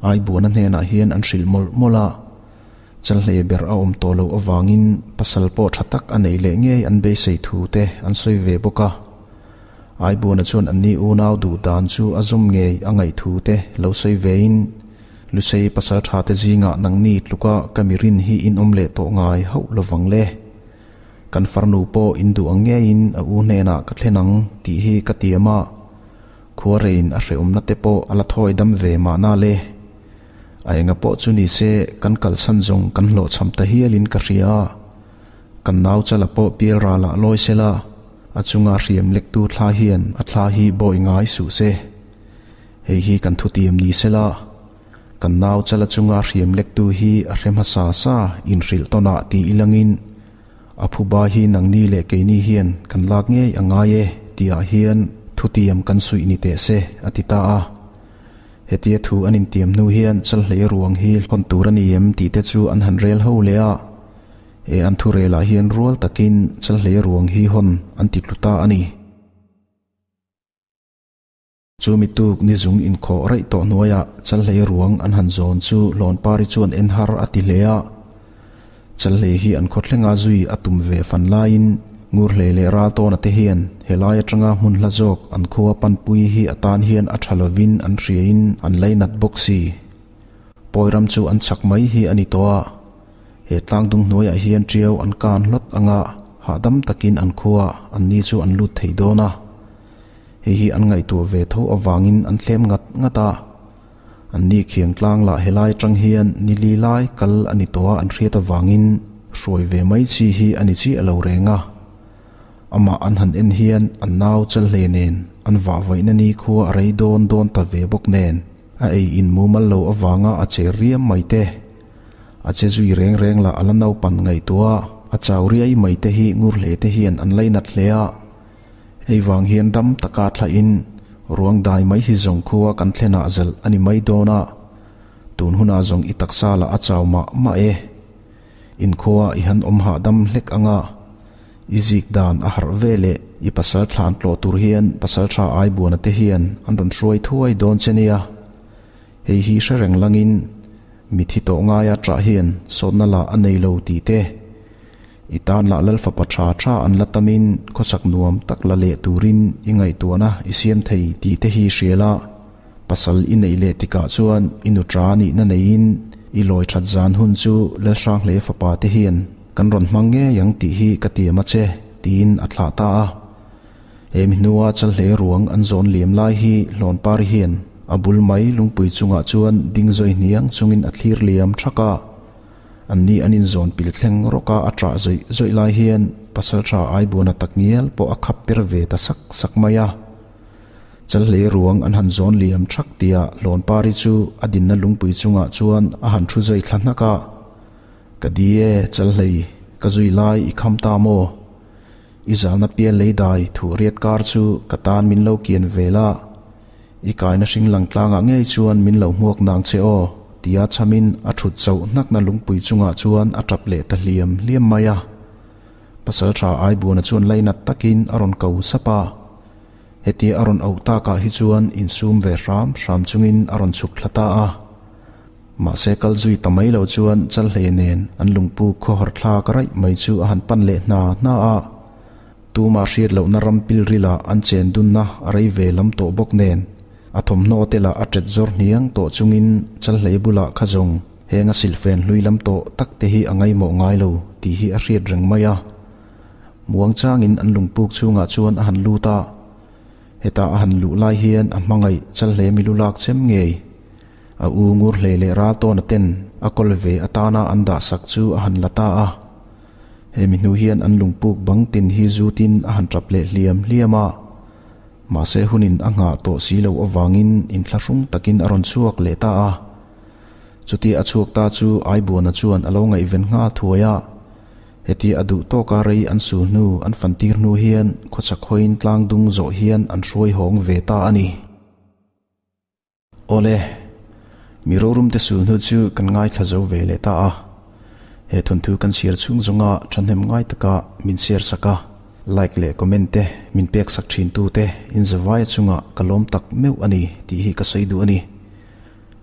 A: Aibuana hnenah hian an hrilh mawlh mawlh a. Chalhlei ber a awm tawh loh avangin pasal pawh tha tak a neih leh ngei an beisei thu te an sawi ve bawk a. Aibuana chuan anni unau duh dan chu a zawm ngei a ngaih thu te lo sawi vein, Lusei pasal tha te zingah nangni tluka ka mi rin hi in awm leh tawh ngai hauh lovang le. Kan farnu pawh in duh ang ngeiin a u hnenah ka thlen ang tih hi ka tiam a, khuareiin a hrehawmna te pawh a la thawi dam ve mahna le. A enga pawh chu ni se, kan kalsan zawng kan hlawhchham ta hialin ka hria a. Kan nau chala pawh pial ralah lawi sela, a chunga hriam lektu thla hian a thla hi bawi ngai suh se. Hei hi kan thutiam ni sela. Kan nau chala chunga hriam lektu hi a hre hmasa sa inhrilh tawnah ti ilangin a phuba hi nangni leh keini hian kan lak ngei a ngai e tihah hian thutiam kan suih ni teh se a ti ta a. Hetia thu an intiam hnu hian Chalhlei ruang hi hlawn tur a ni em tih te chu an han rel ho leh a, he an thurelah hian rual takin Chalhlei ruang hi hawn an ti tlu ta a ni. Chu mi tuk ni zung inkhawh raih tawh hnuaiah Chalhlei ruang an han zawn chu Hlawnpari chuan en har a ti hle a. Chalhlei hi an khawthlenga zui a tum ve fan laiin Ngurhlei leh Raltawna te hian helai atanga hmun hla zawk an khua panpui hi a tan hian a tha lovin an hriain an lainat bawk si. Pawiram chu an chak mai hi a ni tawh a, he tlangdung hnuaiah hian tiau an kan hlawt anga hahdam takin an khua an ni chu an lut thei dawn a. Hei hi an ngaihtuah ve tho avangin an thlem ngat ngat a. An ni khiang tlang lah helai atang hian ni li lai kal a ni tawh a an hriat avangin hruai ve mai chi hi a ni chiah lo reng a. Amah an han en hian an nau chal hle nen an vah vaihna ni khua a rei dawn dawn ta ve bawk nen a ei in mumal lo avanga a che riam mai te. A che zui reng reng lah a la naupan ngaihtuah a, a chau riai mai te hi ngur hle te hian an lainat hle a. Hei vang hian dam taka thlahin ruang dai mai hi zawng khua kan thlenah zalh a ni mai dawn a, tun hunah zawng i taksa lah a chau mah mah e. Inkhua i han awm hahdam hlek anga i zik dan a harh ve leh i pasal thlan tlawh tur hian pasal tha Aibuana te hian an rawn hruai thuai dawn che nia. Hei hi hre reng langin mithi tawh ngaia ṭah hian sawtna lah a nei lo tih te, I tan lah Lal fapa tha tha an la tamin khawsak nuam tak la leh turin i ngaihtuahna i siam thei tih te hi hria la, pasal i neih leh tikah chuan i nu tha nihna neiin i lawi that zan hun chu Lal Hranghlei fapa te hian kan rawn hmang ngei ang tih hi ka tiam a che tiin a thlah ta a. He mi hnua Chalhlei ruang an zawn liam lai hi Hlawnpari hian a bul mai lungpui chungah chuan ding zawi hniang chungin a thlir liam thak a. Anni an inzawn pil thleng rawk a, a ṭah zawih zawih lai hian Pasalṭha Aibuana takngial pawh a khap per ve ta sak sak mai a. Chalhlei ruang an han zawn liam ṭhak tia Hlawnpari chu a dinna lungpui chungah chuan a han ṭhu zai thla hnak a. Ka di e, Chalhlei, ka zui lai i kham ta maw? I zalna pial lei dai thuh riat kar chu ka tan min lo kian vel a. I kaina hring lang tlangah ngei chuan min lo hmuak nang che aw, tia chhamin a thut chauh hnakna lungpui chungah chuan a tap leh ta hliam hliam mai a. Pasaltha Aibuana chuan lainat takin a rawn ko sap a. Hetia a rawn auh takah hi chuan insum ve hram hram chungin a rawn chhuk thla ta a. Mahse kal zui ta mai lo chuan Chalhlei nen an lungpu khawhar thlak raih mai chu a han pan leh hna hna a. Tuma hriat lohna ram pilrila an chen dunna a rei ve lam tawh bawk nen, a thawmhnaw te lah a ṭet zawr hniang tawh chungin Chalhlei bulah kha zawng heng a silhfen hlui lam tawh tak te hi a ngaihmawh ngai lo tih hi a hriat reng mai a. Muangchangin an lungpuk chhungah chuan a han lut a, heta a han luh lai hian a hmangaih Chalhlei milu lak chem ngei a u Ngurhlei leh Raltawna ten a kawl ve atana an dahsak chu a han la ta a. Hemi hnu hian an lungpuk bang tin hi zutin a han tap leh hliam hliam a, mahse hunin a nghah tawh si loh avangin inthlahrung takin a rawn chhuak leh ta a. Chutia a chhuak ta chu Aibuana chuan a lo ngaihven nghal thuai a, hetia a duh tawka rei an su hnu an fantir hnu hian khawchhak hawiin tlangdung zawh hian an hruai hawng ve ta a ni. Awle, mi rorum te sulhnu chu kan ngaithla zo ve leh ta a. He thawnthu kan chhiar chhung zawnga thahnem ngai taka min share sak a, like leh comment te min pek sak thin tu te inzavaia chungah ka lawm tak meuh a ni tih hi ka sawi duh a ni.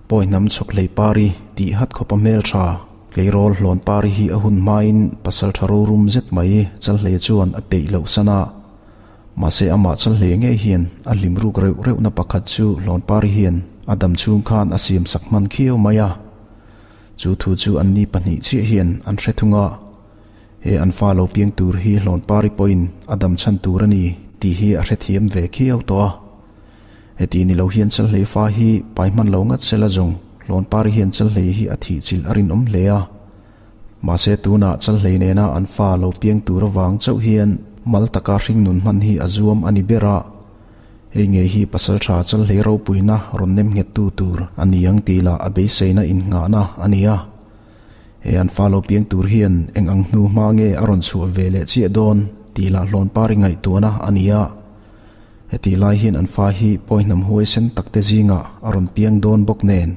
A: Pawi hnam chhawk hlei pari tih hat khawpa hmeltha tleirawl hlawn pari hi a hun hmain pasal tha rorum zet mai Chalhlei chuan a peih loh san a. Mahse amah Chalhlei ngei hian a hlim ruk reuh reuhna pakhat chu Hlawnpari hian a dam chhung khan a siam sak hman khiau mai a. Chu thu chu anni pahnih chiah hian an hre thung a, he an fa lo piang tur hi Hlawnpari pawhin a dam chhan tur a ni tih hi a hrethiam ve khiau tawh a. Heti ni lo hian Chalhlei fa hi pai hman lo ngat sela zawng Hlawnpari hian Chalhlei hi a thih chilh a rinawm hle a. Mahse tunah Chalhlei nena an fa lo piang tur avang chauh hian mal taka hringnun hman hi a zuam a ni ber a. Hei ngei hi pasaltha Chalhlei ropuina rawn nem nghettu tur a ni ang tih lah a beiseina innghahna a ni a. He an fa lo piang tur hian eng ang hnu hma nge a rawn chhuah ve leh chiah dawn tih lah hlawnpari ngaihtuahna a ni a. Hetih lai hian an fa hi pawi hnam huaisen takte zingah a rawn piang dawn bawk nen,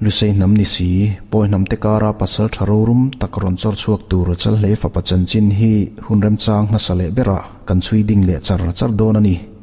A: Lusei hnam ni si, pawi hnamte kara pasal tha rorum tak rawn chawr chhuak tur Chalhlei fapa chanchin hi hun remchang hmasa leh berah kan chhui ding leh char char dawn a ni.